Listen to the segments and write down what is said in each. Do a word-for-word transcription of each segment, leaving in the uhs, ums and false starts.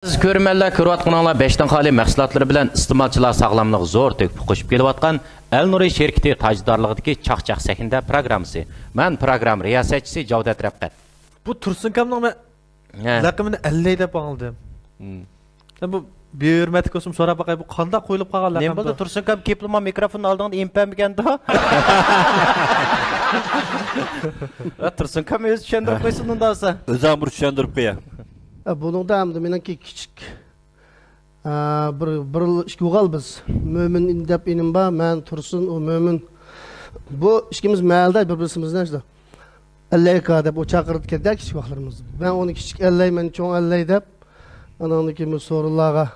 ئەزىز كۆرۈرمەنلەر، كۆرۈۋاتقىنىڭلار بەشتىن خالىي مەھسۇلاتلىرى بىلەن ئىستېمالچىلار ساغلاملىقىغا زور تۆھپە قوشۇپ كېلىۋاتقان ئەلنۇرى شىركىتى تاجدارلىقىدىكى چاقچاق سەھنىدە پروگراممىسى. مەن پروگرامما رىياسەتچىسى جاۋدەت رەپقەت. بۇ تۇرسۇنكامنىڭ مەن ھە. لەقىمىنى ئەللەي دەپ ئاڭلىدىم. ھىم. مەن بۇ بىھۆرمەتلىك بولسۇن، سوراپ باقاي، بۇ قانداق قويۇلۇپ قالغان لەقەم نېمە بولدى؟ تۇرسۇنكام كېپىلما مىكروفون ئالدىڭدا ئېمىپ بەرمىگەندۇ؟ ھە، تۇرسۇنكام ئۆزى چۈشەندۈرۈپ قويسۇن ئۇنداق بولسا. ئۆزۈڭ بىر چۈشەندۈرۈپ قويە. ھە، بۇنىڭدا ئەمدى مېنىڭكى كىچىك، ئە، بىر، بىر ئىككى ئوغۇل بىز. مۆمىن دەپ ئىنىم بار، مەن تۇرسۇن، ئۇ مۆمىن. بۇ ئىككىمىز مەھەللىدە بىر-بىرسىمىزنى ئىشتە ئەللەي ئاكا دەپ ئۇ چاقىرىدىكەن-دە كىچىك ۋاقىتلىرىمىزدا. مەن ئۇنى كىچىك ئەللەي، مەن چوڭ ئەللەي دەپ، ئاناڭدىن كېيىن بۇ سورۇنلارغا،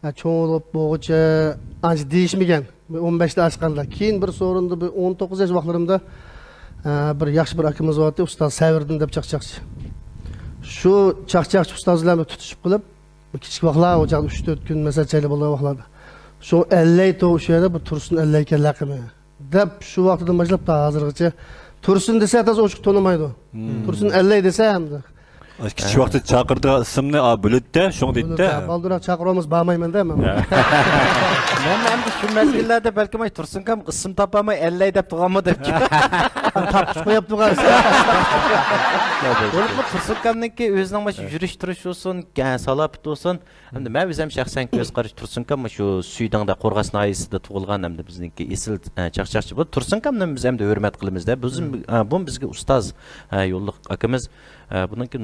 ھە، چوڭ بولۇپ بولغۇچە ئانچە دېيىشمىگەن. بىر ئون بەشتە ئاشقاندا. كېيىن بىر سورۇندا بىر ئون توققۇز ياش ۋاقىتلىرىمدا، ھە، بىر ياخشى بىر ئاكىمىز بارتى، ئۇستاز سەۋرىدىن دەپ چاقچاقچى. شۇ چاقچاقچى ئۇستاز بىلەن بىر تۇتۇشۇپ قېلىپ، بىر كىچىك ۋاقىتلار، ئۇ چاغدا ئۈچ تۆت كۈن مەسەلەن چايلا بولغان ۋاقىتلاردا. شۇ ئەللەي تو شۇ يەردە بۇ تۇرسۇن ئەللەيكەن لەقىمى. دەپ شۇ ۋاقتىدىن باشلاپ تا ھازىرغىچە تۇرسۇن دېسە تازا ئوچۇق تونۇمايدۇ. مم. تۇرسۇن ئەللەي دېسە ئەمدى. كىچىك ۋاقتىدا چاقىرىدىغان ئىسىمنى، ئا، بىلىدۇ-دە، شۇڭا دەيدۇ-دە. بالدۇرراق چاقىرىۋالمىسا بارمايمەن-دە مەن. مەن ئەمدى شۇ مەزگىللەردە بەلكىم ئاي تۇرسۇنكام ئىسىم تاپالماي ئەللەي دەپ تۇرغانمۇ دەپ. تاپقۇچ قويۇپ تۇرغان. بولۇپمۇ تۇرسۇنكامنىڭكى ئۆزىنىڭ مانا شۇ يۈرۈش تۇرۇشى بولسۇن، سالاپىتى بولسۇن، ئەمدى مەن ئۆزۈم شەخسەن كۆز قارىشى تۇرسۇنكام شۇ سۈيداڭدا قورغاس ناھىيەسىدە تۇغۇلغان ئەمدى بىزنىڭكى ئېسىل، ئە، چاقچاقچى. بۇ تۇرسۇنكامنى بىز ئەمدى ھۆرمەت قىلىمىز-دە. بىزمۇ، ئە، بۇمۇ بىزگە ئۇستاز، ئە، يوللۇق ئاكىمىز. ئە، بۇنىڭكى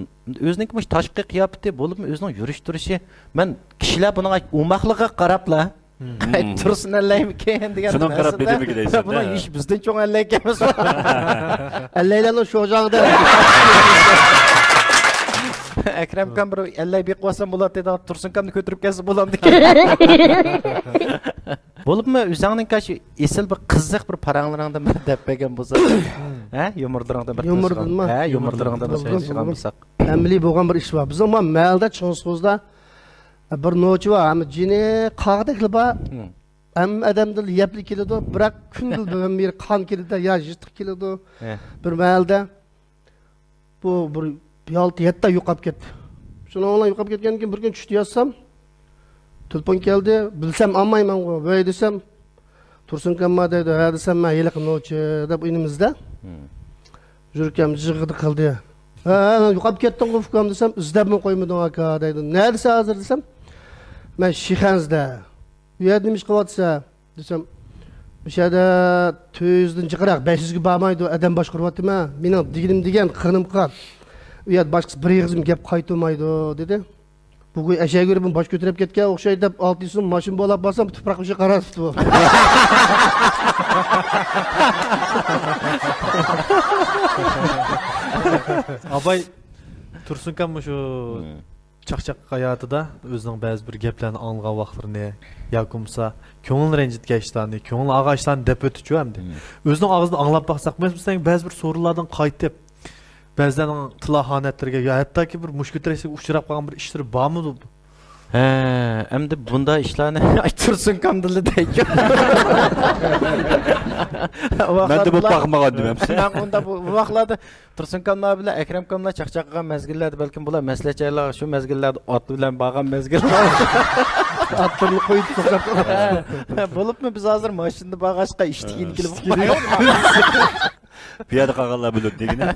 ئۆزىنىڭكى مۇشۇ تاشقى قىياپىتى بولۇپمۇ ئۆزىنىڭ يۈرۈش تۇرۇشى. مەن كىشىلەر بۇنىڭ ئوماقلىقىغا قاراپلا، مم. تۇرسۇن ئەللەيمىكىن دېگەن شۇنىڭغا قاراپ نەرسىدە، دېدىمىكىن دەيسەن-دە. بۇنىڭ ھېچ بىزدىن چوڭ ئەللەي ئەكەنمىز. ئەللەيلەرنىڭ شوجاڭدا. ئەكرەمكان بىر ئەللەي بېقىپ ئالسام بولاتتى، تۇرسۇنكامنى كۆتۈرۈپ كەلسە بولامدىكەن. بولۇپمۇ ئۆزۈڭنىڭ شۇ ئېسىل بىر قىزىق بىر پاراڭلىرىڭدىن بىر دەپ بەرگەن بولسا. ھە؟ يۇمۇرلىرىڭدىن بىر يۇمۇرلىرىڭدىن بىر سۆزلەيدىغان بولساق. ئەمەلىي بولغان بىر ئىش بار. بىزنىڭ مانا مەھەللىدە چىڭىزخوزدا بىر نوچى بار، ھەممە جېنى قاغىدەكلا بار. ھەممە ئادەمدىن يەپلا كېلىدۇ، بىراق كۈندە بىر قان كېلىدۇ يا يىرتىق كېلىدۇ. بىر مەھەلدە بۇ بىر يالتە يەتتە يوقاپ كەتتى. شۇنىڭ بىلەن يوقاپ كەتكەندىن كېيىن بىر كۈنى چۈشتە ياتسام، تېلېفون كەلدى. بىلسەم ئالمايمەنغۇ. ۋەي دېسەم، تۇرسۇنكەنما دەيدۇ. ھە دېسەم، مەن ھېلىقى نوچى دەپ ئىنىمىزدە. يۈرىكىم جىغغىدە قىلدى. ھە، ھە، يوقاپ كەتتىڭغۇ ئۇكام دېسەم، ئىزدەپمۇ قويمىدىڭ ئاكا دەيدۇ. نەدىسە ھازىر دېسەم، مەن شىخەنزىدە. ئۇ يەردە نېمە ئىش قىلىۋاتىسەن دېسەم، ئۇ يەردە تۆت يۈزدىن جىقراق، بەش يۈزگە بارمايدۇ، ئادەم باشقۇرۇۋاتىمەن. مېنىڭ دېگىنىم دېگەن، قىلغىنىم قىلغان. ئۇ يەردە باشقىسى بىر ئېغىزمۇ گەپ قايتۇرمايدۇ دېدى. بۇ گۇي ئەشەگە بېرىپ باش كۆتۈرۈپ كەتكەن ئوخشايدۇ دەپ، ئالتە يۈزنى ماشىنا بولاپ بارسام، تۇپراق بېشىغا قارا تۇتۇپ. ئاباي تۇرسۇنكام مۇشۇ چاقچاق ھاياتىدا ئۆزىنىڭ بەزى بىر گەپلەرنى ئاڭلىغان ۋاقىتلىرىنى ياكى بولمىسا كۆڭلىنى رەنجىتكەن ئىشلارنى، كۆڭلى ئاغان ئىشلارنى دەپ ئۆتىچۇ ئەمدى. ئۆزىنىڭ ئاغزىدىن ئاڭلاپ باقساق، مەسىلەن، بەزى بىر سورۇنلاردىن قايتىپ، بەزىلەرنىڭ تىلاھانەتلىرىگە يا ھەتتاكى بىر مۇشكىل تىرەشلىككە ئۇچراپ قالغان بىر ئىشلىرى بارمىدۇ؟ ھە، ئەمدى بۇنداق ئىشلارنى ئاي تۇرسۇنكامدىلا دەيچۇ. مەندە بولۇپ باقمىغان دېمەمسىز؟ مەن ئۇنداق بۇ، بۇ ۋاقىتلاردا تۇرسۇنكاملار بىلەن ئەكرەمكاملار چاقچاق قىلغان مەزگىللەردە بەلكىم بۇلار مەسلىھەت جايلارغا شۇ مەزگىللەردە ئات بىلەن بارغان مەزگىللەر. ئاتلىرىنى قويۇپ توختاپ. ھە، بولۇپمۇ بىز ھازىر ماشىنىدا بارغاچقا ئىشتىكىنى كېلىپ. پىيادە قالغانلار بىلىدۇ دېگىنى.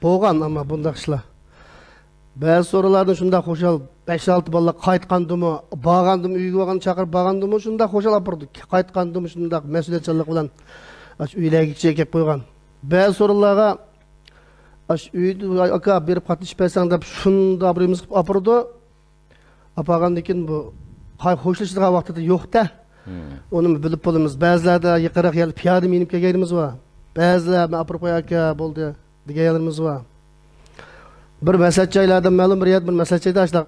بولغان ئەمما بۇنداق ئىشلار. بەزى سورۇنلاردىن شۇنداق خۇشال، بەش-ئالتە بالىلار قايتقاندىمۇ، بارغاندىمۇ، ئۆيگە بارغان چاقىرىپ بارغاندىمۇ شۇنداق خۇشال ئاپىرىدۇ. قايتقاندىمۇ شۇنداق مەسئۇلىيەتچانلىق بىلەن ئاشۇ ئۆيلەرگە كېلىپ قويغان. بەزى سورۇنلارغا ئاشۇ ئۆيدە، «ئاكا، بېرىپ قاتنىشىپ بەرسەڭ» دەپ شۇنداق بىر ئېمىز قىلىپ ئاپىرىدۇ. ئاپارغاندىن كېيىن بۇ قاي-، خوشلىشىدىغان ۋاقتىدا يوق-دە. ئۇنىمۇ بىلىپ بولىمىز. بەزىلەردە يېقىنراق يەردە پىيادە مىنىپ كەلگەنلىرىمىز بار. بەزىلەر «مەن ئاپىرىپ قوياي ئاكا، بولدى» دېگەنلىرىمىز بار. بىر مەسلىھەت جايلاردا، مەلۇم بىر يەردە بىر مەسلىھەت جايدا ئاشۇنداق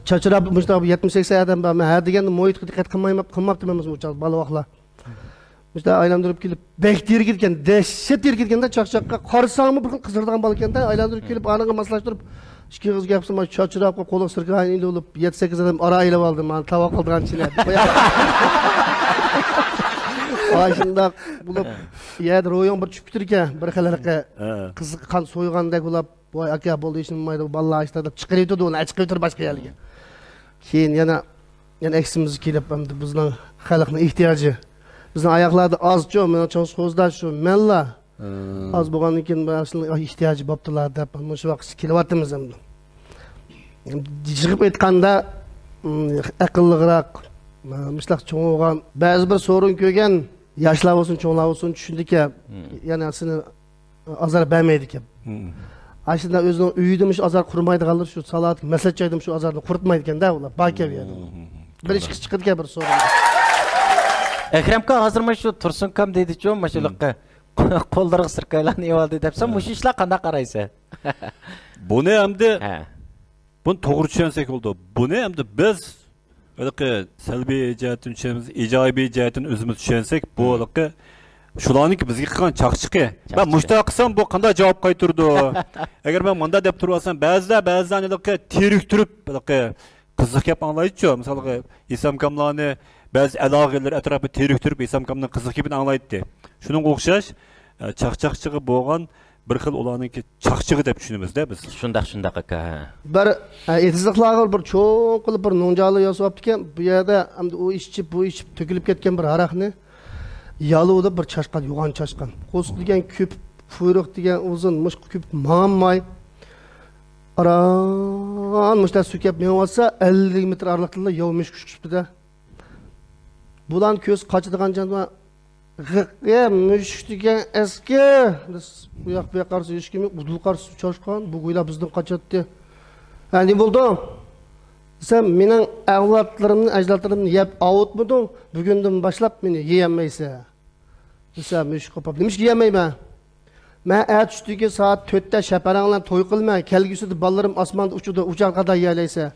چاچراپ مۇشۇنداق يەتمىش سەكسەن ئادەم بار. مەن ھە دېگەندە مۇھىتقا دىققەت قىلماي، قىلماپتىمەن مۇشۇ بالا ۋاقىتلار. مۇشۇنداق ئايلاندۇرۇپ كېلىپ، بەك تېرىكىدىكەن، دەھشەت تېرىكىدىكەن-دە، چاقچاققا قارىساڭمۇ بىر خىل قىزىرىدىغان بالىكەن-دە، ئايلاندۇرۇپ كېلىپ، ئانىڭغا ماسلاشتۇرۇپ، ئىككى ئېغىز گەپ قىلسا، چاچراپ، قولىغا سىركانى ئېلىۋېلىپ، يەتتە-سەككىز ئادەم ئارا ئېلىۋالدى، مانا تاۋا قىلىدىغان چىلە. ئاشۇنداق بولۇپ، يەردە روھىڭ بىر چۈشۈپ كېتىدىكەن، بىر خىل ھېلىقى ھە. قىزىق قان سويغاندەك بولۇپ، ۋاي ئاكا، بولدى، ھېچنېمە بولمايدۇ، بالىلار ئاشتا دەپ چىقىرىۋېتىدۇ، ئۇنى چىقىرىۋېتىدۇ باشقا يەرگە. كېيىن يەنە، يەنە ئەكسىمىزگە كېلىپ، ئەمدى بىزنىڭ خەلقنىڭ ئېھتىياجى، بىزنىڭ ئاياقلاردا ئازچۇ، مېنىڭ چىڭ سوزدا شۇ مەنلا. ئاز بولغاندىن كېيىن، مەسىلەن، ئېھتىياجى بوپتۇلار دەپ، مۇشۇ ۋاقىتقىچە كېلىۋاتىمىز ئەمدى. يىغىپ ئېيتقاندا، ئەقىللىقراق، مۇشۇنداق چوڭ بولغان، بەزى بىر سورۇن كۆرگەن ياشلار بولسۇن، چوڭلار بولسۇن، چۈشىنىدىكەن. يەنى سېنى ئازار بەرمەيدىكەن. ئاشۇنداق ئۆزىنىڭ ئۆيىدە مۇشۇ ئازار قۇرمايدىغانلار شۇ سالات مەسلىھەت جايدا مۇشۇ ئازارنى قۇرۇتمايدىكەن-دە، ئۇلار باركەن بۇ يەردە. بىر ئىككىسى چىقىدىكەن بىر سورۇندا. ئەكرەمكا، ھازىر مانا شۇ تۇرسۇنكام دېدىچۇ، ماشۇلۇققا قوللىرىغا سىركايلارنى ئېۋالدى دەپسەن، مۇشۇ ئىشلار قانداق قارايسەن؟ بۇنى ئەمدى، ھە. بۇنى توغرا چۈشەنسەك بولىدۇ. بۇنى ئەمدى بىز ھېلىقى سەلبىي جەھەتتىن چۈشەنمىز، ئىجابىي جەھەتتىن ئۆزىمىز چۈشەنسەك، بۇ ھېلىقى شۇلارنىڭكى بىزگە قىلغان چاقچىقى. مەن چاقچىقى. مۇشۇنداق قىلسام، بۇ قانداق جاۋاب قايتۇرىدۇ؟ ئەگەر مەن مۇنداق دەپ تۇرۇۋالسام، بەزىلەر، بەزىلەرنى ھېلىقى تېرىكتۈرۈپ، ھېلىقى قىزىق گەپ ئاڭلايدىچۇ. مىسالغا، ھېسامكاملارنى بەزى ئالاقىدارلىرى ئەتراپىدا تېرىكتۈرۈپ، ھېسامكامنىڭ قىزىق گېپىنى ئاڭلايتتى. شۇنىڭغا ئوخشاش، ئە، چاقچاقچىغا بولغان بىر خىل ئۇلارنىڭكى چاقچىقى دەپ چۈشىنىمىز-دە بىز. شۇنداق، شۇنداق، ئاكا، ھە. بىر، ئە، ئېتىزلىقلارغا بىر چوڭ قىلىپ بىر نوڭجالا ياسىۋاپتىكەن. بۇ يەردە ئەمدى ئۇ ئىچىپ، بۇ ئىچىپ، تۆكۈلۈپ كەتكەن بىر ھاراقنى يالۇۋۇلۇپ بىر چاشقان، يوغان چاشقان. قورسىقى دېگەن كۆپۈپ، قۇيرۇق دېگەن ئۇزۇن، مۇشۇ كۆپۈپ ماڭالماي، ئاران مۇشۇنداق سۈركەپ مېڭىۋاتسا، ئەللىك مېتىر ئارىلىقتىلا ياۋ مۈشۈك چىقىپتۇ-دە. بۇلارنى كۆرسە قاچىدىغان جانىۋار، غىق، يە، مۈشۈك دېگەن ئەسكى. بۇ ياق، بۇ ياق قارىسا، ھېچكىم يوق، ئۇدۇل قارىسا، چاشقان، بۇ گويلا بىزدىن قاچاتتى. ھە، نېمە بولدۇڭ؟ دېسەم، مېنىڭ ئەۋلادلىرىمنى، ئەجدادلىرىمنى يەپ ئاۋۇتمىدىڭ، بۈگۈندىن باشلاپ مېنى يېيەلمەيسەن. دېسەم، مۈشۈك قوپۇپ، نېمىشقا يېيەلمەيمەن؟ مەن ئەتە چۈشتىكى سائەت تۆتتە شەپەرەڭ بىلەن توي قىلىمەن، كەلگۈسىدە بالىلىرىم ئاسماندا ئۇچىدۇ، ئۇچار قادا يېيەلەيسەن.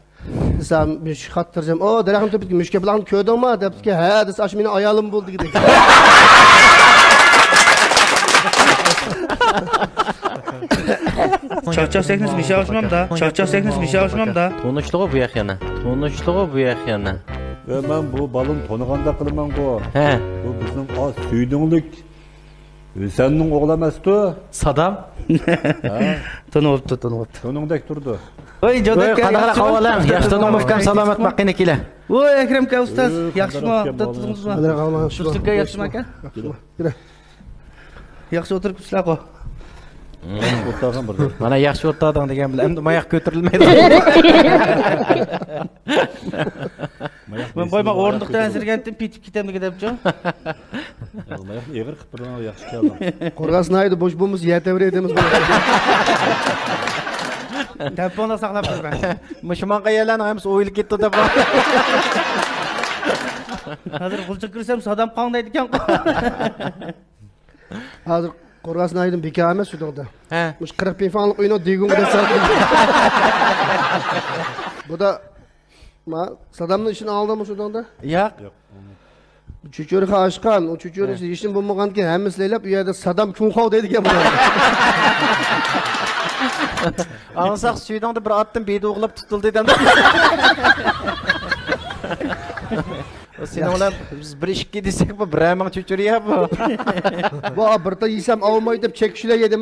دېسەم، مۈشۈك خاتىرجەم، ئو، دەرەخنىڭ تۈپىدىكى مۈشۈك كەپىلاقنى كۆردۈڭمۇ؟ دەپتىكەن، ھە، دېسە، ئاشۇ مېنىڭ ئايالىم بولدى دېدى. چاقچاق سەھنىسى مىشا ئاشمامدا، چاقچاق سەھنىسى مىشا ئاشمامدا. تونۇشلۇغۇ بۇ ياق يەنە، تونۇشلۇغۇ بۇ ياق يەنە. ۋە مەن بۇ بالىنى تونۇغاندەك قىلىمەنغۇ. ھە. بۇ بىزنىڭ ئاز سۈيدۈڭلۈك ھۈسەننىڭ ئوغلى ئەمەستۇ؟ سادام؟ ھە؟ تونۇۋاپتۇ، تونۇۋاپتۇ. تونۇڭدەك تۇرىدۇ. ۋاي، جودەك، قانداق ئەھۋالىڭ؟ ياخشى تۇردۇڭمۇ، ئۇكام؟ سالامەت باققىنى كېلە. ۋاي، ئەكرەم ئۇكا، ئۇستاز، ياخشىمۇ؟ ئابدۇت تۇتۇڭىزمۇ؟ تۇرسۇن ئۇكا، ياخشىمۇ ئاكا؟ ياخشى ئولتۇرۇپسىزلەرغۇ؟ مانا ياخشى ئولتۇردۇڭ دېگەن بىلەن ئەمدى ماياق كۆتۈرۈلمەيدۇ. مەن بايما ئورۇندۇقتا ئەنسىرىگەنتىم، پېتىپ كېتەمدىكىن دەپچۇ. ماياقنى ئېغىر قىلىپ بىر ياخشى كەلدىڭ. قورغاس ناھىيەدە بوش بولمىسا يەر تەۋرەي دەيمىز. تەلىپىڭدا ساقلاپ تۇرىمەن. مۇشۇ ماڭغان يەرلەرنىڭ ھەممىسى ئويۇلۇپ كېتىدۇ دەپ. ھازىر غۇلجىغا كىرسەم سادام قاڭدايدىكەن. ھازىر قورغاس ناھىيەدىن بىكار ئەمەس شۇ دەڭدە. ھە. مۇشۇ قىرىق پىڭفاڭلىق ئۆينىڭ دېگۇڭىدا سەل. بۇ دا، ما، سادامنىڭ ئىشىنى ئاڭلىدىڭمۇ شۇ دەڭدە؟ ياق. چۆچۈرىخان ئاچقان، ئۇ چۆچۈرە ھە. ئىشىنى بولمىغاندىكىن ھەممىسى لەيلەپ، ئۇ يەردە سادام چۇڭخاۋ دەيدىكەن بۇ. ئاڭلىساق سۈيدۈڭدە بىر ئاتتىن بېدۇغلاپ تۇتۇلدى دەمدۇ. سېنىڭ بىلەن بىز بىر ئىككى دېسەك، بۇ بىرەر مىڭ چۆچۈرە يا بۇ. بۇ بىر تال يېسەم ئاۋۇماي دەپ چەككۈچىلەر يەيدۇ.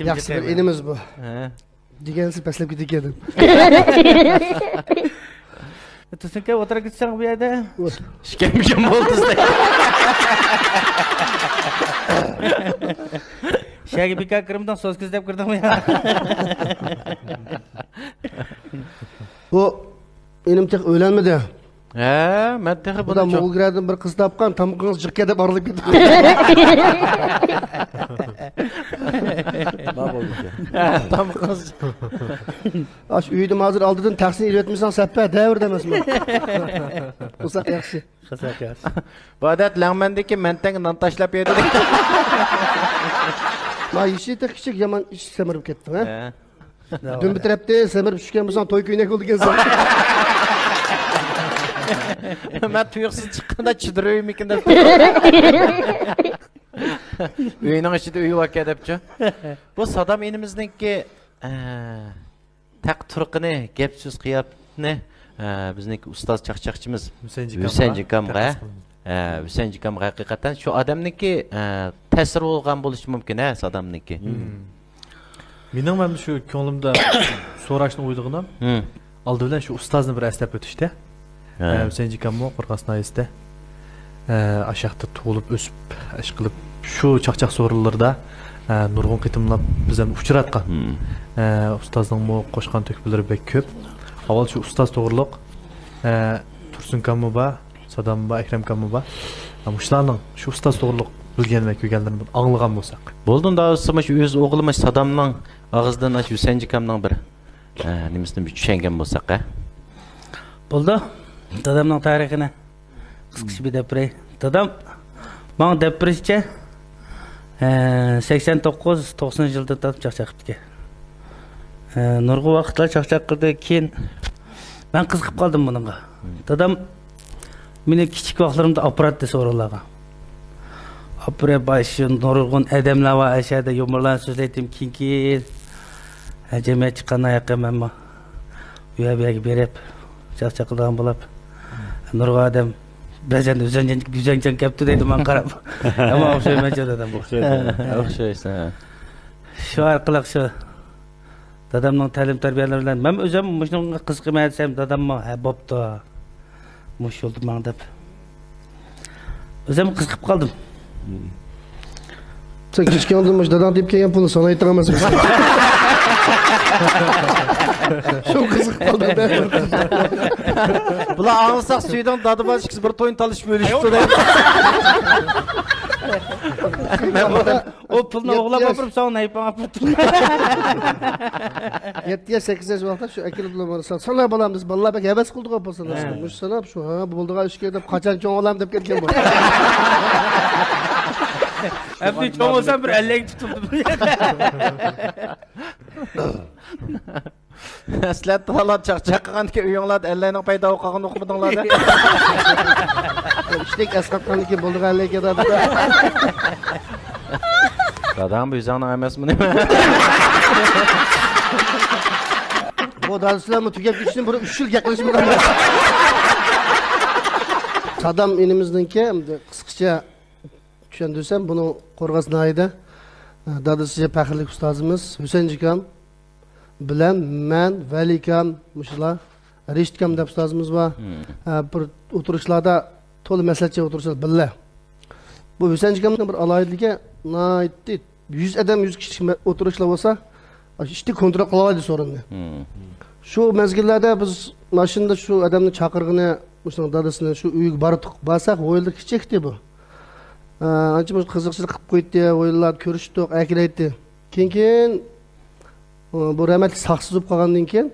ياخشى بىر ئىنىمىز بۇ. ھە. دېگەنسى پەسلەپ كېتىدىكەن. تۇرسۇنكا، ئولتۇرۇپ كېتىسەن بۇ يەردە. ئىكەن بولدى سىلەر. شەگە بىكار كىرمىدىڭ، سوسكا ئىزدەپ كىردىڭمۇ يا؟ بۇ ئىنىم تېخى ئۆيلەنمىدى. ھە، مەن تېخى بۇدا بۇنى چوق- موغۇلگىرەدىن بىر قىز تاپقان، تامىقىڭىز جىقكە دەپ ئايرىلىپ كېتىپتۇ. نېمە بولدىكەن؟ ھە، تامىقىڭىز جىق. ئاشۇ ئۆيدىمۇ ھازىر ئالدىدىن تەخسىنى ئېلىۋەتمىسەڭ سەپپە دەۋر دەمەسمۇ؟ قىلساق ياخشى. قىلساق ياخشى. بۇ ئادەت لەڭمەندىكى مەنتەڭگە نان تاشلاپ يەيدۇ. ما يېشى تېخى كىچىك، يامان ئىچى سەمرىپ كەتتىڭ، ھە؟ ھە. دۈمبە تەرەپتە سەمرىپ چۈشكەن بولساڭ، توي كۆينەك بولىدىكەنسەن. مەن تۇيۇقسىز چىققاندا چىدىرىۋېرىمىكىن دەپ. ئۆينىڭ ئىچىدە ئۆيى باركەن دەپچۇ. بۇ سادام ئىنىمىزنىڭكى، ئە، تەق تۇرقىنى، گەپ سۆز قىياپىتىنى ھە، بىزنىڭكى ئۇستاز چاقچاقچىمىز ھۈسەن جىكامغا، ھۈسەن جىكامغا، ھە، ھۈسەن جىكام ھەقىقەتەن شۇ ئادەمنىڭكى، ھە، تەسىرى بولغان بولۇشى مۇمكىن، ھە، سادامنىڭكى. مېنىڭ مەن شۇ كۆڭلۈمدە سوراشنى ئويلىغىنىم، ئالدى بىلەن شۇ ئۇستازنى بىر ئەسلەپ ئۆتۈشتە. ھە. ھە، ھۈسەن جىكاممۇ قورغاس ناھىيەسىدە. ھە، ئاشۇ ياقتا تۇغۇلۇپ، ئۆسۈپ، ئىش قىلىپ، شۇ چاقچاق سورۇنلىرىدا، ھە، نۇرغۇن قېتىملاپ بىز ھەم ئۇچراتقان. ھە، ئۇستازنىڭمۇ قوشقان تۆھپىلىرى بەك كۆپ. ئاۋۋال شۇ ئۇستاز توغرۇلۇق، ھە، تۇرسۇنكاممۇ بار، ساداممۇ بار، ئەكرەمكاممۇ بار. ھە، مۇشۇلارنىڭ شۇ ئۇستاز توغرۇلۇق بىلگەن ۋە كۆرگەنلىرىنى بىر ئاڭلىغان بولساق. بولدى، ئۇنداق بولسا مۇشۇ ئۆز ئوغلى مۇشۇ سادامنىڭ ئاغزىدىن ئاشۇ ھۈسەن جىكامنىڭ بىر، ھە، نېمىسىنى بىر چۈشەنگەن بولساق، ھە؟ بولدى. دادامنىڭ تارىخىنى قىسقىچە بىر دەپ بېرەي. دادام ماڭا دەپ بېرىشىچە، ھە، سەكسەن توققۇز، توقسىنىنچى يىلدىن تارتىپ چاقچاق قىپتىكەن. ھە، نۇرغۇن ۋاقىتلار چاقچاق قىلدى. كېيىن مەن قىزىقىپ قالدىم بۇنىڭغا. دادام مېنى كىچىك ۋاقىتلىرىمدا ئاپىراتتى سورۇنلارغا. ئاپىرىپ، باي، شۇ نۇرغۇن ئادەملەر بار، ئەشەدە يۇمۇرلارنى سۆزلەيتتىم. كېيىن، كېيىن، ھە، جەمئىيەت چىققاندىن كېيىن مەنمۇ ئۇ يەر، بۇ يەرگە بېرىپ، چاقچاق قىلىدىغان بولۇپ، نۇرغۇن ئادەم، بەزەن ئۈزەنجان، ئۈزەنجان كەپتۇ دەيدۇ ماڭا قاراپ. ئەمما ئوخشايمەنچۇ دادام بۇ. ئوخشايسەن. شۇ ئارقىلىق شۇ دادامنىڭ تەلىم تەربىيەلىرى بىلەن مەن ئۆزۈم مۇشۇنىڭغا قىزىقىمەن دېسەم، داداممۇ، ھە، بوپتۇ، مۇشۇ يولدا ماڭ دەپ، ئۆزۈم قىزىقىپ قالدىم. سەن كىچىكىڭدىن مۇشۇ داداڭ تېپىپ كەلگەن پۇلنى سانايتتىڭ ئەمەسمۇ؟ شۇ قىزىقىپ قالدىڭ. بۇلار ئاڭلىساق سۈيدۈڭ دادا بالا ئىككىسى بىر توينى تالىشىپ ئۆلۈشۈپتۇ دەيدۇ. مەن بۇ ئۇ پۇلنى ئوغلاپ ئاپىرىپ، ساڭا نەيپاڭ ئاپىرىپتۇ. يەتتە ياش، سەككىز ياش ۋاقىتتا شۇ ئەكېلىپ، سانا بالام دېسە، بالىلار بەك ھەۋەس قىلىدىغۇ پۇل ساناشقا. مۇشۇ ساناپ، شۇ، ھە، بۇ بولىدىغان ئىش ئىكەن دەپ، قاچان چوڭ بولام دەپ كەتكەن بۇ. ئەمدى چوڭ بولسام بىر ئەللىككە تۇتۇلدى بۇ يەردە. سىلەر تالا چاقچاق قىلغاندىكىن ئۆيۈڭلاردا ئەللەينىڭ پەيدا بولۇپ قالغىنىنى ئۇقمىدىڭلار-دە. ئىشتەك ئەسقاتقاندىكىن بولىدىغان ئەللەيكەن دادا. داداڭ بۇ ئۆزۈڭنىڭ ئەمەسمۇ نېمە؟ بۇ دادىسىلەرمۇ تۈگەپ كېتىشتىن بۇرۇن ئۈچ يىل گەپلىشىپ بولغان. سادام ئىنىمىزنىڭكى ئەمدى قىسقىچە چۈشەندۈرسەم، بۇنىڭ قورغاس ناھىيىدە، ئە، دادىسى پەخىرلىك ئۇستازىمىز ھۈسەن جىكام بىلەن مەن، ۋەلىكام، مۇشۇلار، رېشىتكام دەپ ئۇستازىمىز بار. ئە، بىر ئولتۇرۇشلاردا تولا مەسلىھەتچى ئولتۇرۇشلار بىللە. بۇ ھۈسەن جىكامنىڭ بىر ئالاھىدىلىكى، ناھايىتى يۈز ئادەم، يۈز كىشىلىك مە-، ئولتۇرۇشلار بولسا، ئىشتىك كونترول قىلالايدۇ سورۇننى. شۇ مەزگىللەردە بىز ماشىنىدا شۇ ئادەمنى چاقىرغىنى، مۇشۇنىڭ دادىسىنى شۇ ئۆيگە باردۇق. بارساق، ھويلىدا كىچىكتى بۇ. ئە، ئانچە مۇنچە قىزىقچىلىق قىلىپ قوياتتى، ھويلىلاردا كۆرۈشتۇق، ئەكېلەيتتى. كېيىن، كېيىن، ئۇ، بۇ رەھمەتلىك ساقسىز بولۇپ قالغاندىن كېيىن،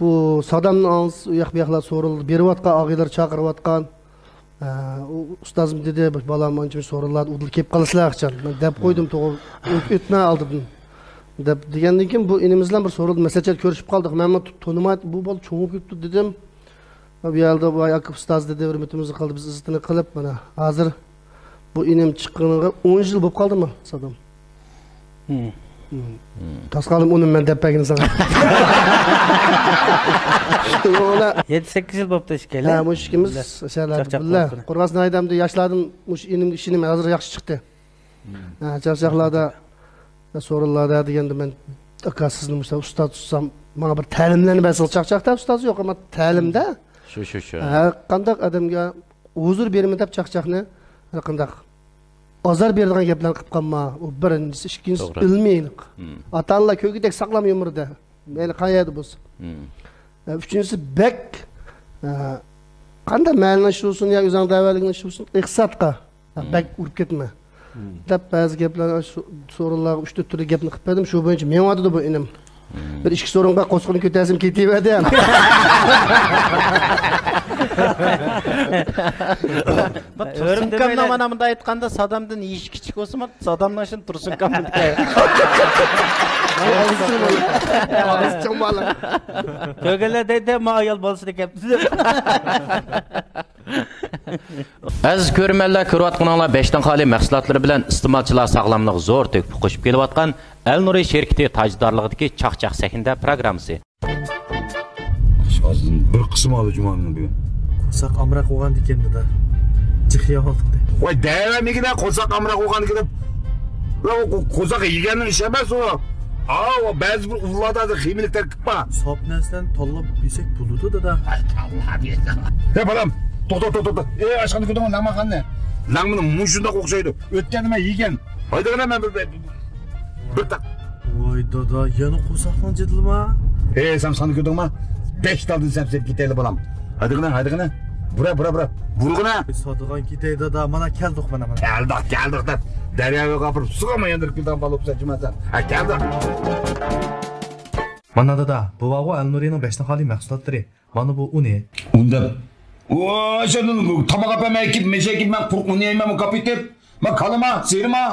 بۇ سادامنى ئاڭلىسا، ئۇ ياق بۇ ياقلار سورۇنلاردا بېرىۋاتقان، ئاغىنىلەر چاقىرىۋاتقان. ئە، ئۇ ئۇستازمۇ دېدى، بالام، ئانچە مۇنچە سورۇنلاردا ئۇدۇل كېلىپ قالىسىلەر قاچان. مەن دەپ قويدۇم، توغرا، ئۆت-، ئۆتمە ئالدىدىن. دەپ دېگەندىن كېيىن، بۇ ئىنىمىز بىلەن بىر سورۇندا مەسلىھەت كۆرۈشۈپ قالدۇق. مەنمۇ تونۇماي، بۇ بالا چوڭىيىپ كېتىپتۇ دېدىم. بۇ يەردە ۋاي ئاكا ئۇستاز دېدى، ھۆرمىتىمىزنى قىلدى، بىز ئىززىتىنى قىلىپ، مانا ھازىر بۇ ئىنىم چىققىنىغا ئون يىل بولۇپ قالدىمۇ، سادام؟ تاسقالىم ئۇنى مەن دەپ بەرگىنى ساڭا. يەتتە، سەككىز يىل بوپتۇ ئىككىلى. ھە، مۇشۇ ئىككىمىز شەھەرلەردە بىللە. قورغاس ناھىيەدە ئەمدى ياشلاردىن مۇشۇ ئىنىم، ئىشىنىم ھازىر ياخشى چىقتى. ھە، چاقچاقلاردا، سورۇنلاردا دېگەندە مەن، ئاكا، سىزنى مۇشۇنداق ئۇستاز تۇتسام، ماڭا بىر تەلىملەرنى بەرسىڭىز. چاقچاقتا ئۇستاز يوق، ئەمما تەلىمدە شۇ، شۇ، شۇ. ھەر قانداق ئادەمگە ھۇزۇر بېرىمەن دەپ چاقچاقنى ھەر قانداق ئازار بېرىدىغان گەپلەرنى قىلىپ قالما. ئۇ بىرىنچىسى، ئىككىنچىسى توغرا. ئىلمىيلىق. ئاتا-ئانىلار كۆرگۈدەك ساغلام يۇمۇردا. مەيلى قايەردە بولسۇن. ئە، ئۈچىنچىسى بەك، ئە، قانداق مەلىنى ئىشلىسۇن يا ئۆزۈڭ دەۋەلىكنى ئىشلىسۇن، ئىقتىسادقا بەك ئۇرۇپ كەتمە. دەپ بەزى گەپلەرنى شۇ سورۇنلارغا ئۈچ تۆت تۈرلۈك گەپنى قىلىپ بەردىم. شۇ بويىچە مېڭىۋاتىدۇ بۇ ئىنىم. بىر ئىككى سورۇنغا قوسۇقىنى كۆتەرسىمۇ كېتىۋەردى. بۇ تۇرسۇنكامنىڭ مانا مۇنداق ئېيتقاندا سادامدىن يېشى كىچىك بولسىمۇ، سادامنىڭ ئىشىنى تۇرسۇنكام بىلىدىكەن. كۆرگەنلەر دەيدۇ، ما ئايال بالىسىنى كەپتۇ دەپ. ئەزىز كۆرۈرمەنلەر، كۆرۈۋاتقىنىڭلار بەشتىن خالىي مەھسۇلاتلىرى بىلەن ئىستېمالچىلار ساغلاملىقىغا زور تۆھپە قوشۇپ كېلىۋاتقان ئەلنۇرى شىركىتى تاجدارلىقىدىكى چاقچاق سەھنىدە پروگراممىسى. ئىشقىلىپ، بىر قىسمى ئالدى جۇمانىڭ بۈگۈن. قورساق ئامراق بولغاندىكىن دادا. جىق يەۋالدىم دە. ۋاي دەۋەرمىگىنە قورساق ئامراق بولغاندىكىن دەپ. ۋە ئۇ قو-، قورساق يېگەننىڭ ئىشى ئەمەس ئۇ. ئاۋۇ بەزى بىر ئۇلاردا ھازىر خىمىيىلىك تەركىب بار. ساپ نەرسىلەرنى تاللاپ يېسەك بولىدۇ دادا. ھەي بالام، توختا، توختا، توختا. ئەي ئاشخانا كۆردۈڭمۇ لەڭمەن خاننى؟ لەڭمىنى مۇشۇنداق ئوخشايدۇ. ئۆتكەندە مەن يېگەن. ھايدىغىنە مەن بىر، بىر، بىر تاق. ۋاي دادا، يەنە قورساقنىڭ جېدىلىما؟ ئەي سەن سانى كۆردۈڭما؟ بەش تالدىن سەپسەپ كېتەيلى بالام. ھايدىغىنە، ھايدىغىنە. بۇرا، بۇرا، بۇرا. بۇرغىنە. سادىغان كېتەي دادا، مانا كەلدۇق مانا مانا. كەلدۇق، كەلدۇق دەپ. دەرياغا ئاپىرىپ سۇغا ياندۇرۇپ كېلىدىغان بالا بولسا جۇمەن سەن. ھە كەلدۇق. مانا دادا، بۇ بارغۇ ئەلنۇرىنىڭ بەشتىن خالىي مەھسۇلاتلىرى. مانا بۇ ئۇنى. ئۇن دەپ. ۋاي سەن تاماق ئەپەرمەي كېتىپ مەشەگە مەن قۇرۇق ئۇن يەيمەن كاپىتىپ. ما كالىما، سېرىما.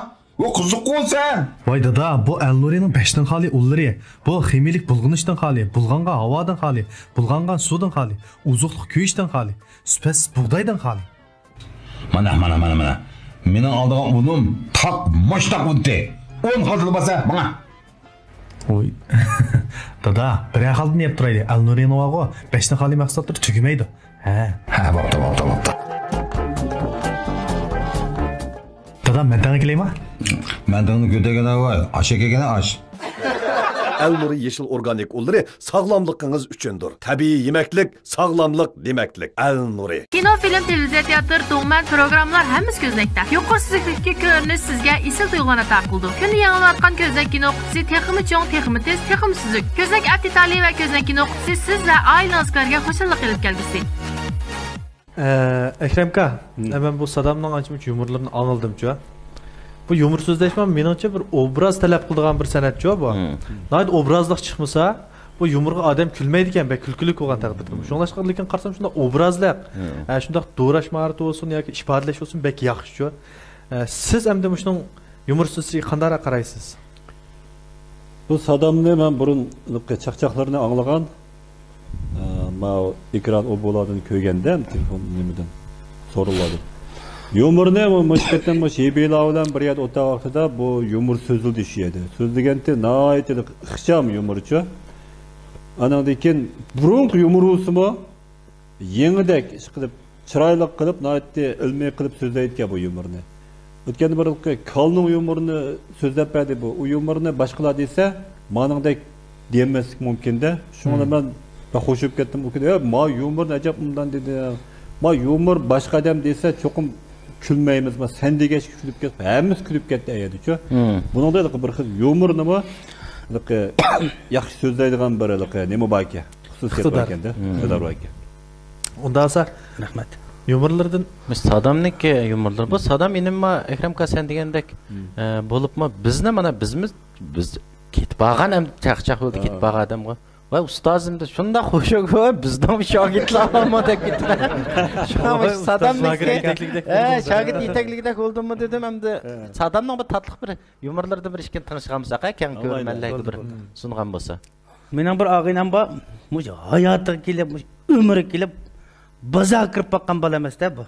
ئۇ قىزىققۇ سەن. ۋاي دادا، بۇ ئەلنۇرىنىڭ بەشتىن خالىي ئۇنلىرى. بۇ خىمىيىلىك بۇلغىنىشتىن خالىي، بۇلغانغان ھاۋادىن خالىي، بۇلغانغان سۇدىن خالىي، ئوزۇقلۇق كۆيۈشتىن خالىي، سۈپەتسىز بۇغدايدىن خالىي. مانا، مانا، مانا، مانا. مېنىڭ ئالىدىغان ئۇنۇم تاق مۇشتاق ئۇنتى. ئون خالتىلا باسا ماڭا. ۋوي. دادا، بىرەر خالتىنى يەپ تۇرايلى. ئەلنۇرىنىڭ بارغۇ، بەشتىن خالىي مەھسۇلاتلىرى تۈگىمەيدۇ. ھە. ھە، بوپتۇ، بوپتۇ، بوپتۇ. دادا، مەن تەڭگە كېلەيما؟ مەن تەڭنى كۆتەرگەن ئاۋاي، ئاشا كەلگەن ئاش. ئەلنۇرى يېشىل ئورگانىك ئۇنلىرى ساغلاملىقىڭىز ئۈچۈندۇر. تەبىئىي يېمەكلىك، ساغلاملىق دېمەكلىك. ئەلنۇرى. كىنو، فىلىم، تېلېۋىزىيە، تىياتىر، دوڭمەن، پروگراممىلار ھەممىسى كۆزنەكتە. يۇقىرى سۈزۈكلۈكتىكى كۆرۈنۈش سىزگە ئېسىل تۇيغۇلارنى ئاتا قىلىدۇ. كۈندە يېڭىلىنىۋاتقان كۆزنەك كىنو قۇتىسى تېخىمۇ چوڭ، تېخىمۇ تېز، تېخىمۇ سۈزۈك. كۆزنەك ئەپ دېتالى ۋە كۆزنەك كىنو قۇتىسى سىز ۋە ئائىلىڭىزگە كۆرگەن خۇشاللىق ئېلىپ كەلگۈسى. ئە، ئەكرەمكا، مەن بۇ سادامنىڭ ئانچە مۇنچە يۇمۇرلىرىنى ئاڭلىدىمچۇ. بۇ يۇمۇر سۆزلەشمۇ مېنىڭچە بىر ئوبراز تەلەپ قىلىدىغان بىر سەنئەتچۇ بۇ. ناھايىتى ئوبرازلىق چىقمىسا، بۇ يۇمۇرغا ئادەم كۈلمەيدىكەن، بەك كۈلكىلىك بولغان تەقدىردىمۇ. شۇڭلاشقا لېكىن قارىسام شۇنداق ئوبرازلىق، ھە، شۇنداق دوراش ماھارىتى بولسۇن ياكى ئىپادىلەش بولسۇن بەك ياخشىچۇ. ئە، سىز ئەمدى مۇشۇنىڭ يۇمۇر سۆزلىشىگە قانداقراق قارايسىز؟ بۇ سادامنى مەن بۇرۇن چاقچاقلىرىنى ئاڭلىغان، ئە، ماۋۇ ئېكران ئوبولاردىن كۆرگەندە، تېلېفون نېمىدىن، سورۇنلاردىن. يۇمۇرنى مۇ-، مۇشۇ قېتىم مۇشۇ ھېبىلا بىلەن بىر يەردە ئولتۇرغان ۋاقتىدا بۇ يۇمۇر سۆزلىدى شۇ يەردە. سۆزلىگەنتى ناھايىتى ئىخچام يۇمۇرچۇ. ئانىڭدىن كېيىن بۇرۇنقى يۇمۇر بولسىمۇ، يېڭىدەك ئىش قىلىپ، چىرايلىق قىلىپ، ناھايىتى ئىلمىي قىلىپ سۆزلەيدىكەن بۇ يۇمۇرنى. ئۆتكەندە بىر كالنىڭ يۇمۇرىنى سۆزلەپ بەردى بۇ. ئۇ يۇمۇرنى باشقىلار دېسە، مانىڭدەك دېيەلمەسلىك مۇمكىن-دە. شۇڭا مەن بەك خوش بولۇپ كەتتىم. ئۇ كۈنى، «ئە، ما يۇمۇر ئەجەب ئۇنداق» دېدى. ما يۇمۇر باشقا ئادەم دېسە، چوقۇم كۈلمەيمىز. ما سەن دېگەچكە كۈلۈپ كەتتى. ھەممىسى كۈلۈپ كەتتى ئەيەدىچۇ. بۇنىڭدا بىر خىل يۇمۇرنىمۇ ياخشى سۆزلەيدىغان بىر نېمە باركەن. خۇسۇسىيەت باركەن-دە، ئىقتىدار باركەن. ئۇنداق بولسا، رەھمەت. يۇمۇرلىرىدىن مۇشۇ سادامنىڭكى يۇمۇرلىرى. بۇ سادام ئىنىمما، ئەكرەمكا سەن دېگەندەك، ئە، بولۇپمۇ بىزنى مانا بىزمىز، بىز كېتىپ بارغان ئەمدى چاقچاق يولدا كېتىپ بارغان ئادەمغۇ. ۋاي ئۇستازىم دە شۇنداق خۇشۇق، ۋاي بىزنىڭ شاگىرتلار بولما دەپ كېتىپ. شۇڭا مۇشۇ سادامنىڭكى، ئە، شاگىرت يېتەكلىكىدەك بولدۇممۇ دېدىم ئەمدى. سادامنىڭ بىر تاتلىق بىر يۇمۇرلىرىدىن بىر ئىككىنى تىڭشىغان بولساق، ھە، كەڭ كۆرۈرمەنلەرگە بىر سۇنغان بولسا. مېنىڭ بىر ئاغىنەم بار، مۇشۇ ھاياتىغا كېلىپ، مۇشۇ ئۆمرىگە كېلىپ، بازارغا كىرىپ باققان بالا ئەمەس-دە بۇ.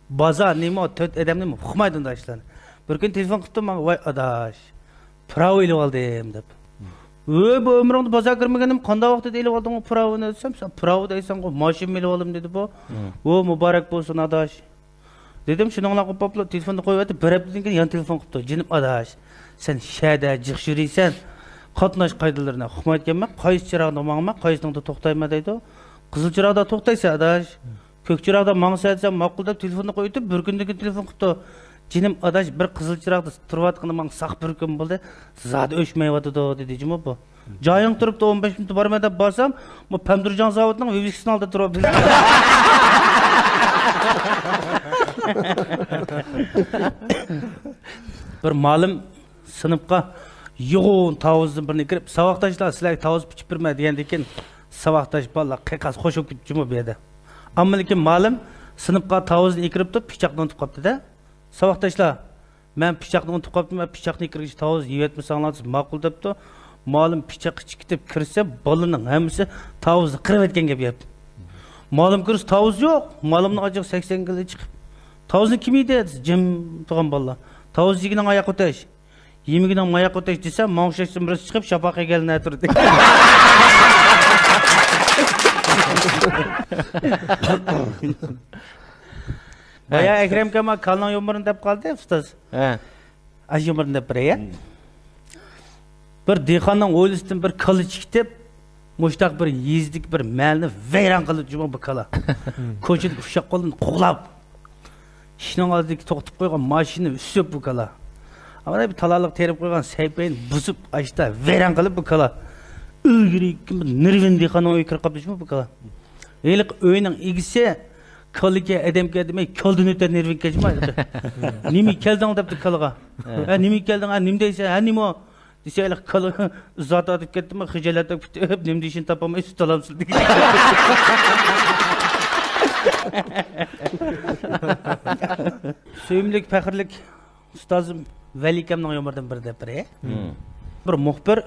بازار نېمە، تۆت ئادەم نېمە، ئۇقمايدۇ ئۇنداق ئىشلارنى. بىر كۈنى تېلېفون قىپتۇ ماڭا، «ۋاي ئاداش، پىراۋا ئېلىۋالدىم» دەپ. «ۋوي، بۇ ئۆمرۈڭدە بازار كىرمىگەنمۇ، قانداق ۋاقىتتا ئېلىۋالدىڭ پىراۋىنى؟» دېسەم، «سەن پىراۋا دەيسەنغۇ، ماشىنىمۇ ئېلىۋالدىم» دېدى بۇ. «ۋو، مۇبارەك بولسۇن ئاداش» دېدىم. شۇنىڭ بىلەن قوپۇپلا تېلېفوننى قويۇۋەتتى. بىر ھەپتىدىن كېيىن يەنە تېلېفون قىپتۇ. «جېنىم ئاداش، سەن شەدە جىق يۈرىسەن، قاتناش قائىدىلىرىنى ئۇقمايدىكەنمەن، قايسى چىراغدا ماڭىمەن، قايسىنىڭدا توختايمەن» دەيدۇ. «قىزىل چىراغدا توختايسەن ئاداش، كۆك چىراغدا ماڭىسەن» دېسەم، «ماقۇل» دەپ تېلېفوننى قويۇۋېتىپ، بىر كۈندىن كېيىن تېلېفون قىپتۇ. «جېنىم ئاداش، بىر قىزىل چىراغدا تۇرۇۋاتقىنى ماڭا ساق بىر كۈن بولدى، زادى ئۆچمەيۋاتىدۇ» دېدى جۇمۇ بۇ. جايىڭ تۇرۇپتۇ، ئون بەش مىنۇت بارىمەن دەپ بارسام، بۇ پەمدۇرجاڭ زاۋۇتىنىڭ ۋىۋىسكىسىنىڭ ئالدىدا تۇرۇپ. بىر مۇئەللىم سىنىپقا يوغان تاۋۇزدىن بىرنى كىرىپ، «ساۋاقداشلار، سىلەرگە تاۋۇز پىچىپ بېرىمەن» دېگەندىن كېيىن، ساۋاقداش بالىلار قىيقاس خوش بولۇپ كېتىپتۇ جۇمۇ بۇ يەردە. ئەمما لېكىن مۇئەللىم سىنىپقا تاۋۇزنى ئەكىرىپتۇ، پىچاقنى ئۇنتۇپ قاپتۇ-دە. «ساۋاقداشلار، مەن پىچاقنى ئۇنتۇپ قاپتىمەن، پىچاقنى ئەكىرگۈچە تاۋۇز يەۋەتمىسەڭلار ماقۇل» دەپتۇ. مۇئەللىم پىچاققا چىقىپ كىرسە، بالىنىڭ ھەممىسى تاۋۇزنى قىرىۋەتكەن گەپ گەپ. مۇئەللىم كىرسە، تاۋۇز يوق. مۇئەللىمنىڭ ئاچچىقى سەكسەن كىلو چىقىپ، «تاۋۇزنى كىم يېدى؟» دېسە، جىم تۇرغان بالىلار، «تاۋۇز يېگىنىڭ ئاياققا ئۆتەش، يېمىگىنىڭ ماياققا ئۆتەش» دېسە، ماڭغۇشەكسىن بىرسى چىقىپ، شاپاققا كەلدى نەتۈردى. ھە، يا ئەكرەم ئاكا، ما كالىنىڭ يۇمۇرىنى دەپ قالدى، ئۇستاز. ھە. ئاشۇ يۇمۇرنى دەپ بېرەي، ھە؟ بىر دېھقاننىڭ ھويلىسىدىن بىر كالا چىقىپ، مۇشتاق بىر يېزىدىكى بىر مەھەللىنى ۋەيران قىلدى جۇمۇ بۇ كالا. كوچىدىكى ئۇششاق بالىنى قوغلاپ، ئىشىكنىڭ ئالدىدىكى توختىتىپ قويغان ماشىنىنى ئۈسۈپ بۇ كالا. ئانا بىر تالالىق تېرىپ قويغان سەيپەينى بۇزۇپ، ئاشتا ۋەيران قىلىپ بۇ كالا. ئىلگىرى بىر نېرۋىنى دېھقاننىڭ ئۆيىگە كىرىپ قاپتۇ جۇمۇ بۇ كالا. ھېلىقى ئۆينىڭ ئىگىسى كالىكى ئادەمكەن دېمەي، كالدىن ئۆتە نېرۋىنى كەچمە ھېلىقى. نېمە كەلدىڭ دەپتۇ كالىغا. ھە، نېمە كەلدىڭ، ھە، نېمە دەيسەن، ھە، نېمە ئۇ؟ دېسە، ھېلىقى كالا زات ئاتىپ كەتتىمۇ، خىجالەتتە پۈتۈپ، نېمە دېيىشىنى تاپالماي سۈت ئالامسىز دېگەن. سۆيۈملۈك، پەخىرلىك ئۇستازىم ۋەلىكەمنىڭ يۇمۇرىدىن بىر دەپ بېرەي. بىر مۇخبىر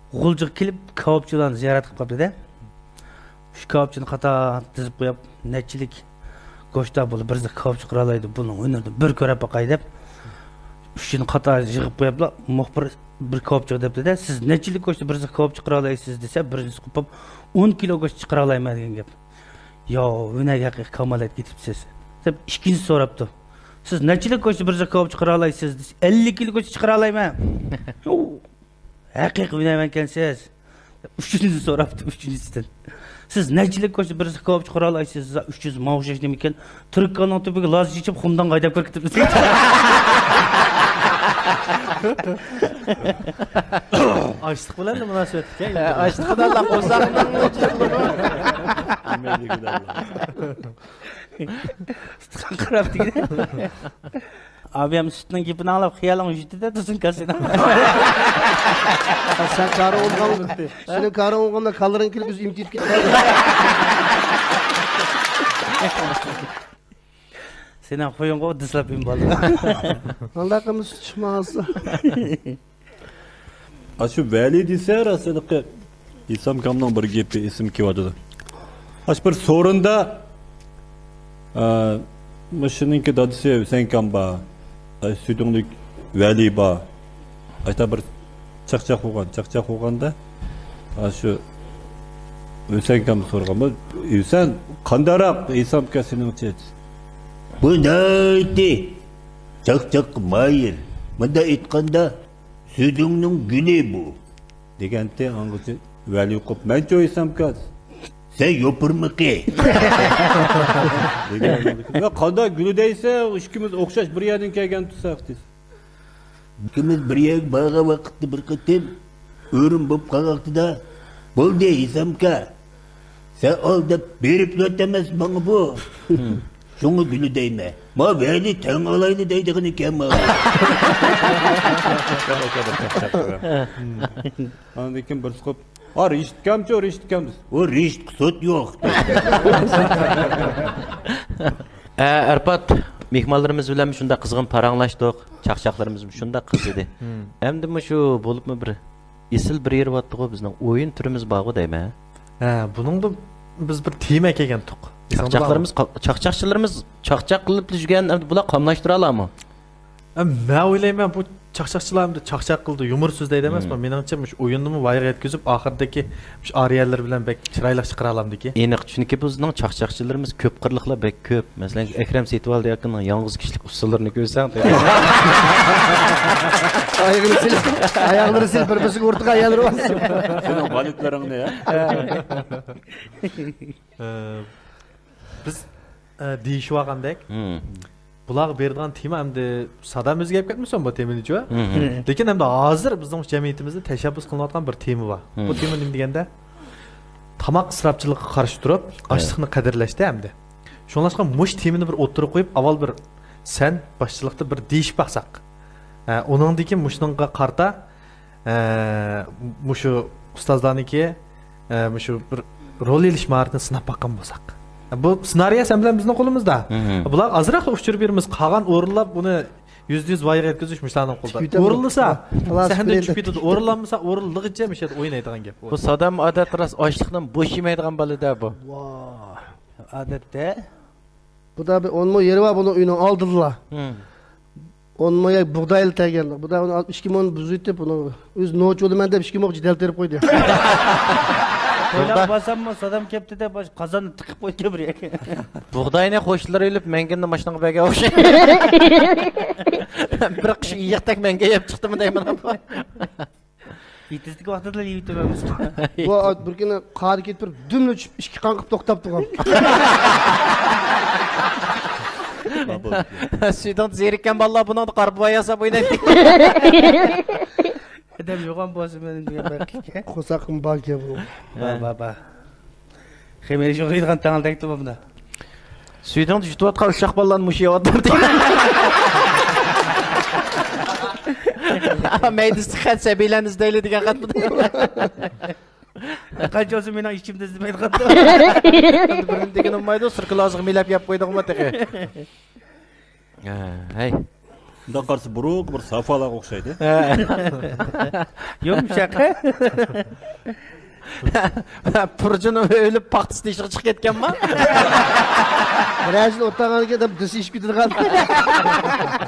غۇلجىغا كېلىپ، كاۋاپچىلارنى زىيارەت قىلىپ قاپتۇ-دە. ئۈچ كاۋاپچىنى قاتار تىزىپ قويۇپ، نەچچىلىك گۆشتار بولۇپ، بىرسى كاۋاپچى قىرالايدۇ، بۇنىڭ ھۈنىرىنى بىر كۆرۈپ باقاي دەپ، ئۈچىنى قاتار يىغىپ قويۇپلا، مۇخبىر بىر كاۋاپچىغا دەپتۇ-دە، سىز نەچچىلىك گۆشتە بىرسى كاۋاپچى قىرالايسىز دېسە، بىرسى قوپۇپ، ئون كىلو گۆشتە چىقىرالايمەن دېگەن گەپ. ياۋ، ھۈنەرگە ھەقىقىي كامالەتكە يېتىپسىز، دەپ ئىككىنچىسى سوراپتۇ. سىز نەچچىلىك گۆشتە بىرسى كاۋاپچى قىرالايسىز دېسە، ئەللىك كىلو گۆشتە چىقىرالايمەن. ياۋ، ھەقىقىي ھۈنەرمەنكەنسىز. ئۈچىنچىسى سوراپتۇ، ئۈچىنچىسىدىن. سىز نەچچىلىك گۆشتە بىرسى كاۋاپچى قىرالايسىز؟ ئۈچ يۈز ماۋشاش نېمىكەن؟ تۈرك كالىنىڭ تۈپىگە لاز چېچىپ، خۇمدانغا ھەيدەپ كىرىپ كېتىمىز. ئاشلىق بىلەن مۇناسىۋەتلىك ئەكەن. ئاشلىق بىلەن قورساقنىڭ. ئۇستىخان قىراپ دېگىنى. ئابىيام سۈتنىڭ گېپىنى ئاڭلاپ، خىيالىڭ يۈتتى-دە، تۇزۇن كاسىنىڭ. سەن كارىڭ بولغان، سېنىڭ كارىڭ بولغاندا كاللىرىڭ كېلىپ، بىز ئىمتىيىپ كېتىپ قالدۇق. سېنىڭ خۇيۇڭغۇ دىسلاپ ئىم بالدۇر. ئانداق قىلمىسا چىقماس. ئاشۇ ۋەلى دېسە، راستلىقى، ھېسامكامنىڭ بىر گېپى ئېسىمگە كېلىۋاتىدۇ. ئاشۇ بىر سورۇندا، ئا، مۇشۇنىڭكى دادىسى ھۈسەنكام بار، ئا، سۈيدۈڭلۈك ۋەلى بار. ئاشۇنداق بىر چاقچاق بولغان، چاقچاق بولغاندا، ئاشۇ ھۈسەنكام سورىغان، بۇ ھۈسەن قانداقراق ھېسامكا سېنىڭچە؟ بۇ ناھايىتى چاقچاققا ماھىر. مۇنداق ئېيتقاندا، سۈيدۈڭنىڭ گۈلى بۇ. دېگەنتى ئاڭغىچە ۋەلى قوپ، مەنچۇ ئېيتسامكا، سەن يوپۇرمىقى. دېگەن، يا قانداق گۈلى دەيسەن، ئىككىمىز ئوخشاش بىر يەردىن كەلگەن تۇرساق دېسە. ئىككىمىز بىر يەرگە بارغان ۋاقىتتا بىر قېتىم ئۆرۈم بولۇپ قالغان ۋاقتىدا، بولدى ئېيتسامكا، سەن ئال دەپ بېرىپلا ئەمەس ماڭا بۇ. شۇڭا گۈلى دەيمەن. ما ۋەلى تەڭ ئالايلى دەيدىغىنى ئىكەن ما. ئاندىن كېيىن بىرسى قوپ، ئا، رىشىتكەمچۇ، رىشىتكەم دېسە، ئۇ رىشىتقا سوت يوق. ئە، ئەرپات، مېھمانلىرىمىز بىلەن شۇنداق قىزغىن پاراڭلاشتۇق، چاقچاقلىرىمىز شۇنداق قىزىدى. ئەمدىمۇ شۇ بولۇپمۇ بىر ئېسىل بېرىۋاتتىغۇ، بىزنىڭ ئويۇن تۈرىمىز بارغۇ دەيمەن. ھە، بۇنىڭدا بىز بىر تېما ئەكەلگەنتۇق. ئېسىڭدە بارمۇ؟ چاقچاقلىرىمىز، قا-، چاقچاقچىلىرىمىز چاقچاق قىلىپ يۈرگەن، ئەمدى بۇلار قاملاشتۇرالارمۇ؟ ھە، مەن ئويلايمەن، بۇ چاقچاقچىلار ئەمدى چاقچاق قىلىدۇ، يۇمۇر سۆزلەيدۇ ئەمەسمۇ. مېنىڭچە، مۇشۇ ئويۇننىمۇ ۋايىغا يەتكۈزۈپ، ئاخىرىدىكى مۇشۇ ئارىيەلىرى بىلەن بەك چىرايلىق چىقىرالامدىكى. ئېنىق، چۈنكى بىزنىڭ چاقچاقچىلىرىمىز كۆپ قىرلىقلار بەك كۆپ. مەسىلەن، ئەكرەم سېيىتۋالدى ئاكىنىڭ يالغۇز كىشىلىك ئۇسسۇللىرىنى كۆرسەڭ، ئاياغلىرى سېلىپ، ئاياغلىرى سېلىپ، بىر-بىرسىگە ئۇرتىغان يەرلىرى بار. سېنىڭ بالىتلىرىڭنى، ھە؟ ئە، بىز، ئە، دېيىشىۋالغاندەك، بۇلارغا بېرىدىغان تېما ئەمدى سادام ئۆزگەرتىپ كەتمىسۇن بۇ تېمىنىچۇ؟ لېكىن ئەمدى ھازىر بىزنىڭ جەمئىيىتىمىزدە تەشەببۇس قىلىنىۋاتقان بىر تېما بار. بۇ تېما نېمە دېگەندە، تاماق ئىسراپچىلىقىغا قارشى تۇرۇپ، ئاشلىقنى قەدىرلەشتە ئەمدى. شۇڭلاشقا مۇشۇ تېمىنى بىر ئوتتۇرىغا قويۇپ، ئاۋۋال بىر سەن باشچىلىقتا بىر دېيىشىپ باقساق. ھە، ئۇنىڭدىن كېيىن مۇشۇنىڭغا قارىتا، ھە، مۇشۇ ئۇستازلارنىڭكى، ھە، مۇشۇ بىر رول ئېلىش ماھارىتىنى سىناپ باققان بولساق. بۇ سېنارىيە سەن بىلەن بىزنىڭ قولىمىزدا. بۇلارغا ئازراقلا ئۇچۇر بېرىمىز، قالغان ئورۇنلار بۇنى يۈزدە يۈز ۋايىغا يەتكۈزۈش مۇشۇلارنىڭ قولىدا. ئورۇنلىسا، سەھنىدىن چۈشۈپ كېتىدۇ. ئورۇنلانمىسا، ئورۇنلىغىچە مۇشۇ يەردە ئوينايدىغان گەپ. بۇ سادام ئادەتتە راست ئاشلىقتىن بوش يېمەيدىغان بالا-دە بۇ. ۋاھ. ئادەتتە. بۇدا بىر ئون مو يېرى بار بۇنىڭ ئۆيىنىڭ ئالدىدىلا. ئون مو يەر بۇغدايلا تەگەن. بۇدا ئۇنى ئالىپ ئىككى مونى بۇزۇۋېتىپ، ئۇنى ئۆزى نوچى بولىمەن دەپ ئىككى مو جېدەل تېرىپ قويدى. بۇغداي. بۇغداي باساممۇ، سادام كەپتۇ دەپ، قازاننى تىقىپ قويدى بىر يەرگە. بۇغداينى قوشنىلار ئېلىپ، مەڭگىننى ماشىنىغا بەرگەن ئوخشايدۇ. بىر قىش ئېيىقتەك مەڭگە يەپ چىقتىمۇ دەيمەن. ئېتىزدىكى ۋاقتىدىلا يېيىۋېتىمەن. بۇ بىر كۈنى قارى كېتىپ، بىر دۈملا چۈشۈپ، ئىككى قاڭقىپ توختاپ تۇرغان. سۈيدۈڭ زېرىككەن بالىلار بۇنىڭدا قارا بوۋاي ياساپ ئوينايدۇ. ئادەم يوغان بولسا مېنىڭ دېگەن بەختلىككەن. قورساققىمۇ باركەن بۇ. بار، بار، بار. خېمىر يوغىلىدىغان تاڭلىدەكتۇ بۇندا. سۈيدۈڭدە يۇتۇۋاتقان ئۇششاق بالىلارنى مۇشۇ يەۋاتىدۇ. مەيدىسى خەت سەبىيلەرنى ئىزدەيلى دېگەن خەتمۇ؟ قانچە بولسا مېنىڭ ئىچىمدە ئىزدىمەيدىغان. بىرنى دېگىنى بولمايدۇ، سىركىلازغا مىلەپ يەپ قويدۇڭمۇ تېخى؟ ھەي. مۇنداق قارىسا بۇرۇنقى بىر سافالارغا ئوخشايدۇ. يۇمشاق. پۇرجىن ئۆلۈپ پاختىسى تېشىغا چىقىپ كەتكەنما؟ بىرەر يىل ئولتۇرغاندىن كېيىن دىسى ئىشىپ كېتىدىغان.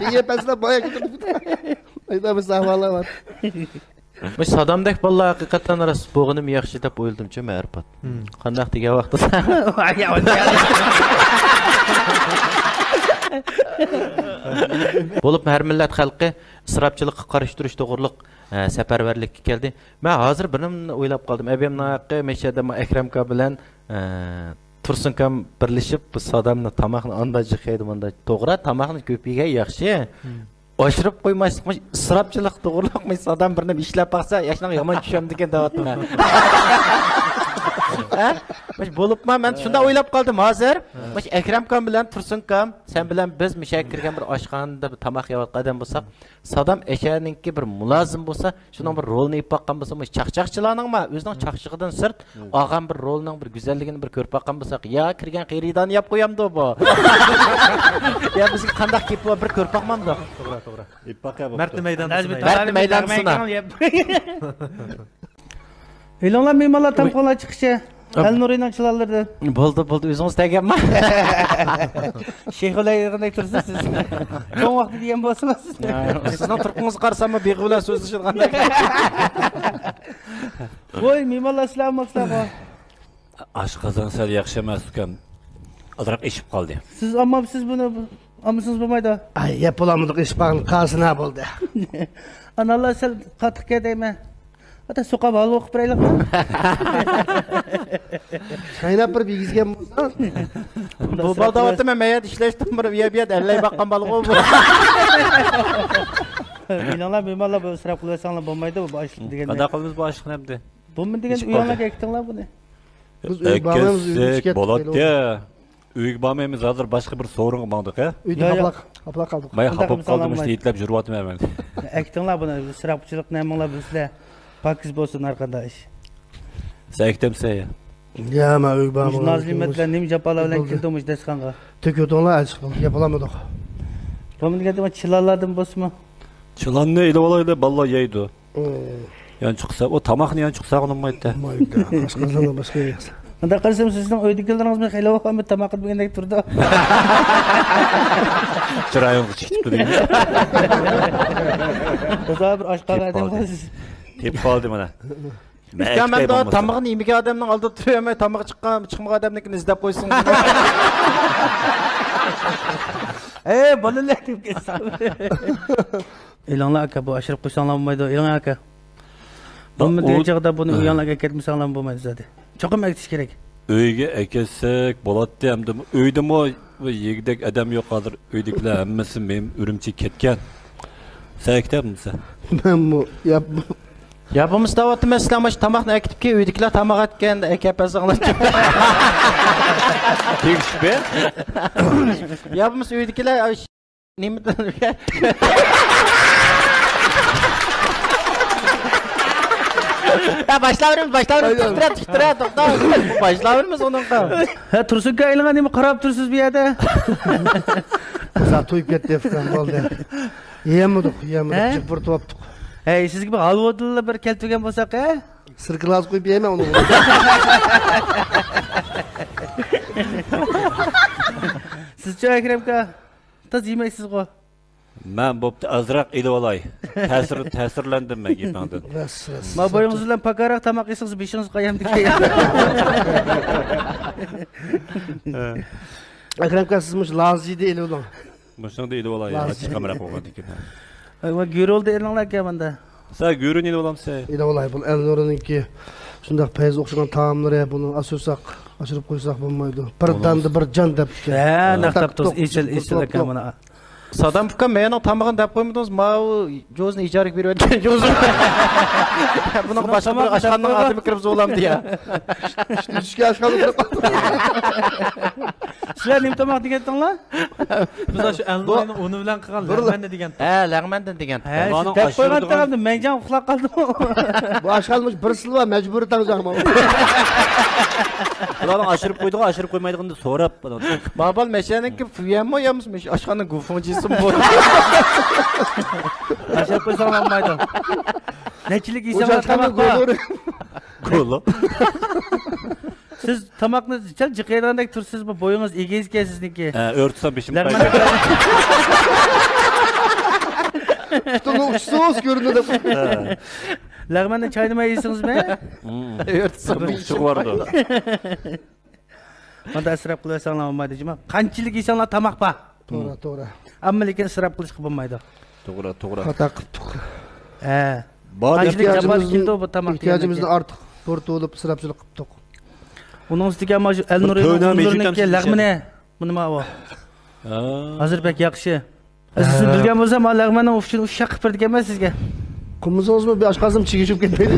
كېيىن پەسلەپ بايا كېتىدۇ. ئايدا بىر سافالار بار. مۇشۇ سادامدەك بالىلار ھەقىقەتەن راست بولغىنىم ياخشى دەپ ئويلىدىمچۇ مەن ئەرپات. قانداق دېگەن ۋاقتىدا. بولۇپمۇ ھەر مىللەت خەلقى ئىسراپچىلىققا قارشى تۇرۇش توغرۇلۇق، ئە، سەپەرۋەرلىككە كەلدى. مەن ھازىر بىر نېمىنى ئويلاپ قالدىم. ئەبىمنىڭ ھەققى مەشەدە ئەكرەمكا بىلەن، ئە، تۇرسۇنكام بىرلىشىپ بۇ سادامنى تاماقنى ئاندا جىق يەيدۇ، مۇندا. توغرا، تاماقنى كۆپ يېگەن ياخشى. ئاشۇرۇپ قويماسلىقمۇ ئىسراپچىلىق توغرۇلۇقمۇ سادام بىر نېمە ئىشلەپ باقسا، ياشنىڭ يامان چۈشەمدىكىن دەۋاتىمەن. ھە؟ مۇشۇ بولۇپمۇ، مەن شۇنداق ئويلاپ قالدىم ھازىر. مۇشۇ ئەكرەمكام بىلەن تۇرسۇنكام، سەن بىلەن بىز مۇشۇ يەرگە كىرگەن بىر ئاشخانىدا بىر تاماق يەۋاتقان ئادەم بولساق، سادام ئەشەنىڭكى بىر مۇلازىم بولسا، شۇنىڭ بىر رولىنى ئېلىپ باققان بولسا، مۇشۇ چاقچاقچىلارنىڭما ئۆزىنىڭ چاقچىقىدىن سىرت ئالغان بىر رولنىڭ بىر گۈزەللىكىنى بىر كۆرۈپ باققان بولساق، يا كىرگەن خېرىدارنى يەپ قويامدۇ بۇ؟ يا بىزگە قانداق گېپى بار، بىر كۆرۈپ باقمامدۇ؟ توغرا، توغرا. ئېلىپ باقاي بوپتۇ. مەردتە مەيداندا سىناي. مەردتە مەيداندا سىنا. ئېلىڭلار مېھمانلار، تاماقلار چىقىشى. ئەلنۇرىنىڭ چىلانلىرىدىن. بولدى، بولدى، ئۆزىڭىز تەگەنما؟ شەيخۇللا يىغىندەك تۇرىسىز سىز. چوڭ ۋاقتى دېگەن بولسىڭىز. سىزنىڭ تۇرقىڭىزغا قارىساممۇ بېغى بىلەن سۆزلىشىدىغاندەك. ۋوي، مېھمانلار، سىلەر ئامانسىلەرغۇ؟ ئاشقازان سەل ياخشى ئەمەس ئۇكام. ئازراق ئېشىپ قالدى. سىز ئاممىسىز بۇنى، ئاممىسىڭىز بولمايدۇ. ئاي، يەپ بولالمىدۇق، ئېشىپ قالغان قالسىنا بولدى. ئانالار سەل قاتتىق كەتەيمەن. ئاتا سوقا بالغا ئوقۇپ بېرەيلىقمۇ؟ چايناپ بېرىپ يېگۈزگەن بولسا. بۇ بالدا ئاۋاتىمەن، مەن يەردە ئىشلەشتىم، بىر يەپ يەپ ئەللەي باققان بالىغۇ بۇ. ئېلىڭلار، مېھمانلار، بۇ ئىسراپ قىلىۋەتسەڭلار بولمايدۇ، بۇ ئاشلىقنى دېگەندە. قانداق قىلىمىز بۇ ئاشلىقنى ئەمدى؟ بۇمۇ دېگەن ئۆيۈڭلارگە ئەكىتىڭلار بۇنى. بىز ئۆيگە بارمايمىز، ئۆيدىن ئەكەتسەك چىقىپ بولاتتى. ئۆيگە بارمايمىز، ھازىر باشقا بىر سورۇنغا ماڭدۇق، ھە؟ ئۆيدە ياق، ياق. خاپىلاپ، خاپىلاپ قالدۇق. مەن خاپا بولۇپ قالدىم، مۇشۇنى يېتىلەپ يۈرۈۋاتىمەن مەن. ئەكىتىڭلار بۇنى، ئىسراپچىلىق نېمىڭلار بىلسىلەر. پاكىز بولسۇن ھەر قانداق ئىش. سەن ئەكىتەمسەن يا؟ يا، مەن ئۆيگە بارمايمەن. مۇشۇ نازلىمەت بىلەن نېمە جاپالار بىلەن كەلدىم مۇشۇ دەستىخانغا. تۆكۈۋېتىڭلار، ئاچچىق بولۇپ يەپ بولالمىدۇق. بۇمۇ دېگەندە چىلانلاردىن بولسىمۇ؟ چىلاننى ئېلىۋالايلى، بالىلار يەيدۇ. يانچۇق قىسا، ئۇ تاماقنى يانچۇق قىسا ئۇنىمايتتى. ئاشقازاندا باشقا يەرگە. ئۇنداق قارىسام، سىزنىڭ ئۆيدىكىلىرىڭىزمۇ خېلى ۋاقىت تاماق يېمىگەندەك تۇرىدۇ. چىرايىڭىز چىقىپتۇ دېگەن. بىر ئاشقازان ئادەم قالدى. تېپىپ قالدى مانا. ئۇكام، مەن تامىقىنى يېمىگەن ئادەمنىڭ ئالدىدا تۇرۇۋەرمەي، تامىقى چىققان، چىقمىغان ئادەمنىڭكىنى ئىزدەپ قويسىڭىز. ئەي، بالىلار دەپ كەتسەم. ئېلىڭلار ئاكا، بۇ ئاشۇرۇپ قويساڭلار بولمايدۇ، ئېلىڭ ئاكا. بۇمۇ دېگەن چاغدا بۇنى ئۇياڭلارغا ئەكەتمىسەڭلارمۇ بولمايدۇ زادى. چوقۇم ئەكېتىش كېرەك. ئۆيگە ئەكەتسەك بولاتتى، ئەمدى ئۆيدىمۇ يېگۈدەك ئادەم يوق ھازىر. ئۆيدىكىلەر ھەممىسى مېنىڭ ئۈرۈمچىگە كەتكەن. سەن ئەكېتەمسەن؟ مەنمۇ ياپ. يا بولمىسا دەۋاتىمەن، سىلەر مانا شۇ تاماقنى ئەكېتىپ كېلىپ، ئۆيدىكىلەر تاماق ئەتكەندە ئەكەپ بەرسەڭلار. تېگىشىپ بە؟ يا بولمىسا ئۆيدىكىلەر نېمە؟ يا، باشلاۋېرىمىز، باشلاۋېرىمىز. تۇرا، تۇرا، توختا. باشلاۋېرىمىز ئۇنىڭغا. ھە، تۇرسۇنكا، ئېلىڭا نېمە قاراپ تۇرسىز بۇ يەردە؟ ساق تويۇپ كەتتى، ئۇكام، بولدى. يېيەلمىدۇق، يېيەلمىدۇق، ھە؟ جىق بىر توپتۇق. ھەي، سىزگە بىر ھالۋىدىنلا بىر كەلتۈرگەن بولساق، ھە؟ سىركىلازا قويۇپ يەيمەن ئۇنى. سىزچۇ، ئەكرەمكا؟ تاز يېمەيسىزغۇ؟ مەن بوپتۇ، ئازراق ئېلىۋالاي. تەسىر، تەسىرلەندىم مەن گېپىڭدىن. راست، راست. ما بويىڭىز بىلەن پاكارراق تاماق يېسىڭىز، بېشىڭىز قايامدىكەن. ئەكرەم ئاكا، سىز مۇشۇ لازىدە ئېلىۋېلىڭ. مۇشۇنىڭدا ئېلىۋالاي، لازىم. ئاچچىق ئامراق بولغاندىكىن. ۋە گۈرۈلدە ئېلىڭلاركەن مۇندا. سەن گۈرۈنى ئېلىۋالامسەن؟ ئېلىۋالاي، بۇ ئەلنۇرنىڭكى شۇنداق پەيزى ئوخشىغان تائاملىرى، بۇنى ئاسرىساق، ئاشۇرۇپ قويساق بولمايدۇ. بىر داندا بىر جان دەپتىكەن. ھە، نەق تاپتىڭىز، ئېسىل، ئېسىل ئەكەن مانا. سادام ئۇكام، مېنىڭ تامىقىم دەپ قويمىدىڭىز، ماۋۇ جوزىنى ئىجارىگە بېرىۋەتكەن جوزا. بۇنىڭغا باشقا بىر ئاشخانىنىڭ ئادىمى كىرىپ زۇۋلامدى يا. ئۈچىنچى ئاشخانا كىرىپ قاپتۇ. سىلەر نېمە تاماق دېگەنتىڭلار؟ بىز شۇ ئەلنۇرنىڭ ئۇنى بىلەن قىلغان لەڭمەندە دېگەن. ھە، لەڭمەندە دېگەن. ھە، شۇ دەپ قويغانتىڭلار، مەن جان ئۇخلاپ قالدىم. بۇ ئاشخانا بىر سىلۋا مەجبۇرىي تاڭ جاڭ. بۇلارنىڭ ئاشۇرۇپ قويىدىغان، ئاشۇرۇپ قويمايدىغىنىنى سوراپ. مابال مەشەنىڭكى فۈيەنمۇ يامىسى مۇشۇ ئاشخانا گۇفۇڭجىسىمۇ بۇ. ئاشۇرۇپ قويساڭ بولمايدۇ. نەچچىلىك يېسەڭلار تاماق بار. گولو. سىز تاماقنى سەل جىقىيدىغاندەك تۇرسىز، بۇ بويىڭىز ئېگىز ئىكەن سىزنىڭكى. ھە، ئۆرتىسام بېشىم. لەغمەن. پۇتۇڭنىڭ ئۇچىسىز كۆرۈنىدۇ. ھە. لەغمەننى چاينىماي يېسىڭىزمۇ؟ ئۆرتىسام ئۇچىغا بارىدۇ. مانا ئىسراپ قىلىۋەتسەڭلار بولمايدۇ جۇما. قانچىلىك يېسەڭلار تاماق بار. توغرا، توغرا. ئەمما لېكىن ئىسراپ قىلىشقا بولمايدۇ. توغرا، توغرا. خاتا قىپتۇق. ھە. بار قانچىلىك جاپالىك كېلىدۇ بۇ تاماق ئېھتىياجىمىزدىن ئارتۇق بىر تولۇپ ئىسراپچىلىق قىپتۇق. ئۇنىڭ ئۈستىگە مانا شۇ ئەلنۇرنىڭ لەغمىنى. بۇنى ماۋۇ. ھازىر بەك ياخشى. سىز بىلگەن بولسا، مانا لەغمەننىڭ ئۇچىنى ئۇششاق قىلىپ بېرىدىكەنمەن سىزگە. قىلمىسىڭىزمۇ بىر ئاشقازىنىم چىگىشىپ كەتمەيدۇ.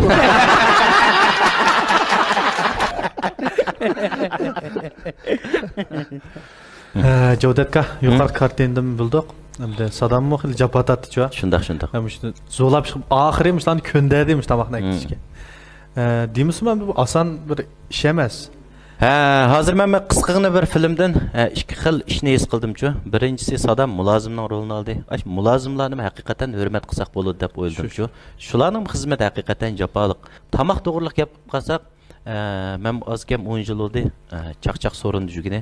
ھە، جەۋدەت ئاكا، يۇقىرىقى كارتىنىدىن بىلدۇق. ئەمدى ساداممۇ خېلى جاپا تارتتىچۇ. شۇنداق، شۇنداق. ھە، مۇشۇنى زورلاپ چىقىپ، ئاخىرى مۇشۇلارنى كۆندەردى، مۇشۇ تاماقنى ئەكېتىشكە. ھە، دېمىسىمۇ، ئەمدى بۇ ئاسان بىر ئىش ئەمەس. ھە، ھازىر مەن بىر قىسقىغىنە بىر فىلىمدىن، ھە، ئىككى خىل ئىشنى ھېس قىلدىمچۇ. بىرىنچىسى سادام مۇلازىمنىڭ رولىنى ئالدى. ئاش مۇلازىملارنىمۇ ھەقىقەتەن ھۆرمەت قىلساق بولىدۇ دەپ ئويلىدىمچۇ. شۇلارنىڭ خىزمىتى ھەقىقەتەن جاپالىق. تاماق توغرىلىق گەپ قىلساق، ئە، مەن ئاز كەم ئون يىل بولدى، ئە، چاقچاق سورۇندا يۈرگىنى.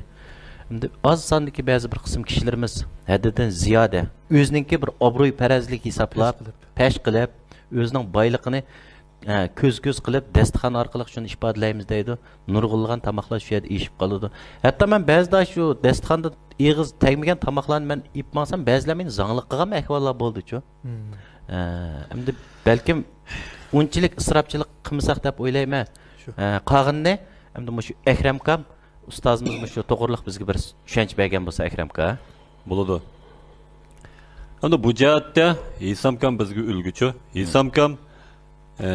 ئەمدى ئاز ساندىكى بەزى بىر قىسىم كىشىلىرىمىز ھەددىدىن زىيادە ئۆزىنىڭكى بىر ئابرۇي پەرەزلىك ھېسابلاپ، پەش قىلىپ، ئۆزىنىڭ بايلىقىنى، ئە، كۆز-كۆز قىلىپ، دەستىخان ئارقىلىق شۇنى ئىپادىلەيمىز دەيدۇ. نۇرغۇنلىغان تاماقلار شۇ يەردە ئېشىپ قالىدۇ. ھەتتا مەن بەزىدە شۇ دەستىخاندا ئېغىز تەگمىگەن تاماقلارنى مەن ئېلىپ ماڭسام، بەزىلەر مېنى زاڭلىق قىلغان ئەھۋاللار بولدىچۇ. ئە، ئەمدى بەلكىم ئۇنچىلىك ئىسراپچىلىق قىلمىساق دەپ ئويلايمەن. ئە، قالغىنىنى ئەمدى مۇشۇ ئەكرەمكام ئۇستازىمىز مۇشۇ توغرىلىق بىزگە بىر چۈشەنچە بەرگەن بولسا، ئەكرەمكا. بولىدۇ. ئەمدى بۇ جەھەتتە ھېسامكام بىزگە ئۈلگىچۇ. ھېسامكام، ئە،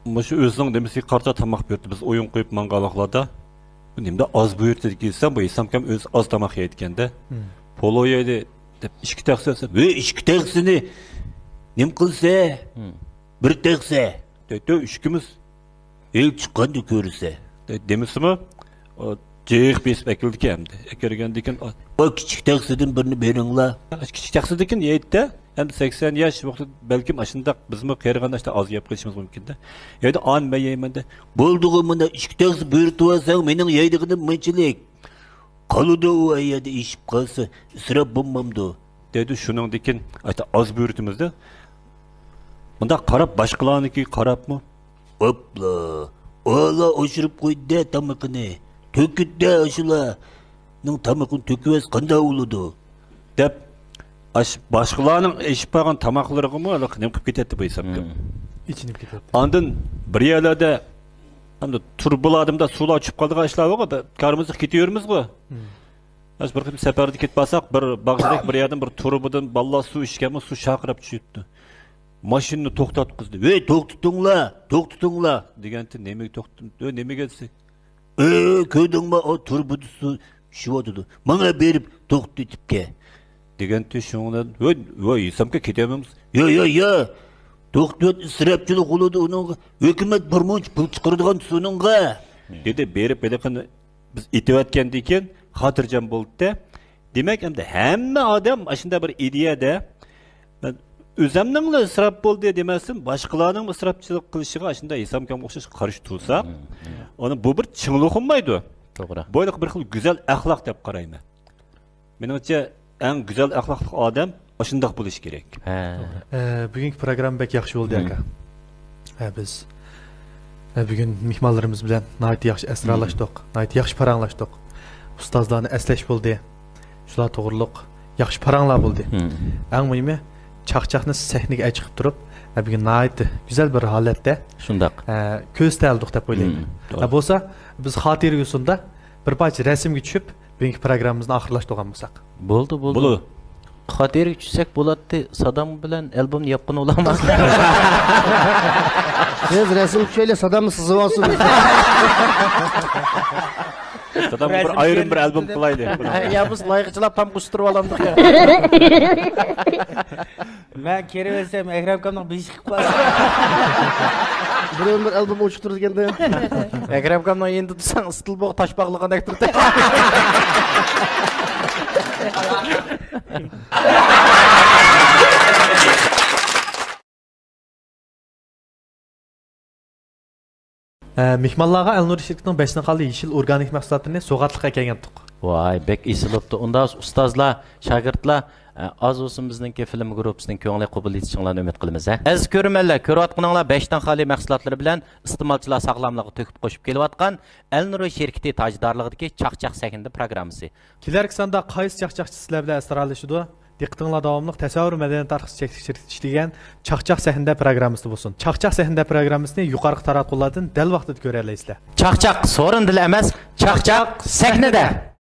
مۇشۇ ئۆزىنىڭ نېمىسىگە قارىتا تاماق بېرىدۇ. بىز ئويۇن قويۇپ ماڭغان ۋاقىتلاردا، بۇ نېمىدە ئاز بۇيرۇتىدىكەنسەن، بۇ ھېسامكام ئۆزى ئاز تاماق يەيدىكەندە. پولو يەيدۇ دەپ ئىككى تەخسە دېسە، ۋەي، ئىككى تەخسىنى نېمە قىلسە؟ بىر تەخسە. دەيدۇ، ئىككىمىز ھېلى چىققاندا كۆرسە. دەي-، دېمىسىمۇ، ئۇ جىق بېسىپ ئەكېلىدىكەن ئەمدى. ئەكەلگەندىكىن، ئا، ئا، كىچىك تەخسىدىن بىرنى بېرىڭلار. كىچىك تەخسىدىكىن يەيدۇ-دە، ئەمدى سەكسەن ياش ۋاقتى بەلكىم ئاشۇنداق بىزمۇ قېرىغاندا ئاشۇنداق ئاز يەپ قېلىشىمىز مۇمكىن-دە. يەيدۇ، ئان مەن يەيمەن-دە. بولدىغۇ، مانا ئىككى تەخسە بۇيرۇتۇۋالساڭ، مېنىڭ يەيدىغىنىم مۇنچىلىك. قالىدۇ، ئۇ ئەيەردە ئېشىپ قالسا، ئىسراپ بولمامدۇ؟ دەيدۇ، شۇنىڭدىكىن ئاز بۇيرۇتىمىز-دە. مۇنداق قاراپ، باشقىلارنىڭكىگە قاراپمۇ، ئاپلا، ئالا ئاشۇرۇپ قويدى-دە تامىقىنى، تۆكىدۇ-دە، ئاشۇلارنىڭ تامىقىنى تۆكۈۋەتسە قانداق بولىدۇ؟ دەپ، ئاش-، باشقىلارنىڭ ئېشىپ بارغان تاماقلىرىغىمۇ ھېلىقى نېمە قىلىپ كېتەتتى بۇ ھېسابتا. ئېچىنىپ كېتەتتى. ئاندىن بىر يەرلەردە ئەمدى تۇرۇبىلاردىمۇ سۇلار چۈشۈپ قالىدىغان ئىشلار بارغۇ، كارىمىزغا كېتىۋېرىمىزغۇ. ھازىر بىر قېتىم سەپەردە كېتىپ بارساق، بىر باغچىدەك بىر يەردىن بىر تۇرۇبىدىن بالىلار سۇ ئىچكەنمۇ، سۇ شارقىراپ چۈشۈپتۇ. ماشىنىنى توختاتقۇزدى. ۋەي، توختىتىڭلار، توختىتىڭلار دېگەنتى، نېمىگە توختىتىڭ؟ ۋەي، نېمىگە دېسە، ئۆي، كۆردۈڭمۇ، ئۇ تۇرۇبىدا سۇ چۈشۈۋاتىدۇ. ماڭا بېرىپ توختىتىپ كەل. دېگەنتى شۇنىڭدىن، ۋاي، ۋاي، ھېسامكا كېتەلمەيمىز. يا، يا، يا. توختىتىۋەت، ئىسراپچىلىق بولىدۇ ئۇنىڭغا. ھۆكۈمەت بىر مۇنچە پۇل چىقىرىدىغان سۇنىڭغا. دېدى، بېرىپ ھېلىقىنى بىز ئېتىۋەتكەندىن كېيىن خاتىرجەم بولدى. دېمەك، ئەمدى ھەممە ئادەم ئاشۇنداق بىر ئىدىيەدە، مەن ئۆزەمنىڭلا ئىسراپ بولدى دېمەستىن، باشقىلارنىڭ ئىسراپچىلىق قىلىشىغا ئاشۇنداق ھېسامكامغا ئوخشاش قارشى تۇرساق، ئۇنى بۇ بىر چىڭلىق بولمايدۇ. توغرا. بۇ بىر خىل گۈزەل ئەخلاق دەپ قارايمەن. مېنىڭچە، ئەڭ گۈزەل ئەخلاقلىق ئادەم ئاشۇنداق بولۇشى كېرەك. ھە. ئە، بۈگۈنكى پروگرامما بەك ياخشى بولدى، مم. ئاكا. ئە، بىز، ئە، بۈگۈن مېھمانلىرىمىز بىلەن ناھايىتى ياخشى ئەسرالاشتۇق، مم. ناھايىتى ياخشى پاراڭلاشتۇق. ئۇستازلارنى ئەسلەش بولدى. شۇلار توغرۇلۇق ياخشى پاراڭلار بولدى. مم. ئەڭ مۇھىمى، چاقچاقنى سەھنىگە ئەچىقىپ تۇرۇپ، ئە، بۈگۈن ناھايىتى گۈزەل بىر ھالەتتە، شۇنداق. ئە، كۆرسىتەلىدۇق دەپ ئويلايمەن. مم، توغرا. ئە، بولسا، بىز خاتىرە يوسۇندا بىر پارچە رەسىمگە چۈشۈپ، بۈگۈنكى پروگراممىمىزنى ئاخىرلاشتۇرغان بولساق. بولدى، بولدى. بولىدۇ. خاتىرىگە چۈشسەك بولاتتى، سادام بىلەن ئالبومنى ياپقىن ئۇلارما. سىز رەسىم چۈشەيلى، سادامنى سىزىۋالسۇن. سادامغا بىر رەسىم ئايرىم بىر چۈشەيلى ئالبوم دېدىم. قىلايلى. يا، بىز لايىقچىلاپ تام قوشتۇرۇپ ئالامدۇق يا. مەن كىرىۋەتسەم، ئەكرەم ئاكامنىڭ بېشى چىقىپ قالسۇن. بىر ئۆمۈر ئالبوم ئوچۇق تۇرىدىكەندە. ئەكرەم ئاكامنىڭ يېنىدا تۇرساڭ، ئىستىلبوغا تاش باغلىغاندەك تۇرىدۇ. ئە، مېھمانلارغا ئەلنۇر شىركىتىنىڭ بەشتىن خالىي يېشىل ئورگانىك مەھسۇلاتلىرىنى سوغاتلىققا ئەكەلگەنتۇق. ۋاي، بەك ئېسىل بوپتۇ. ئۇندا ئۇستازلار، شاگىرتلار، ئە، ئاز بولسۇن بىزنىڭكى فىلىم گۇرۇپپىسىنىڭ كۆڭلى قوبۇل يېتىشىڭلارنى ئۈمىد قىلىمىز، ھە. ئەزىز كۆرۈرمەنلەر، كۆرۈۋاتقىنىڭلار بەشتىن خالىي مەھسۇلاتلىرى بىلەن ئىستېمالچىلار ساغلاملىقىغا تۆھپە قوشۇپ كېلىۋاتقان ئەلنۇر شىركىتى تاجدارلىقىدىكى چاقچاق سەھنىدە پروگراممىسى. كېلەركى ساندا قايسى چاقچاقچى سىلەر بىلەن ئەسرالىشىدۇ؟ دىققىتىڭلار داۋاملىق تەسەۋۋۇر مەدەنىيەت ئارخىپى چەكلىك شىركىتى ئىشلىگەن چاقچاق سەھنىدە پروگراممىسىدا بولسۇن. چاقچاق سەھنىدە پروگراممىسىنى يۇقىرىقى تاراتقۇلاردىن دەل ۋاقتىدا كۆرەلەيسىلەر. چاقچاق سورۇندىلا ئەمەس، چاقچاق سەھنىدە!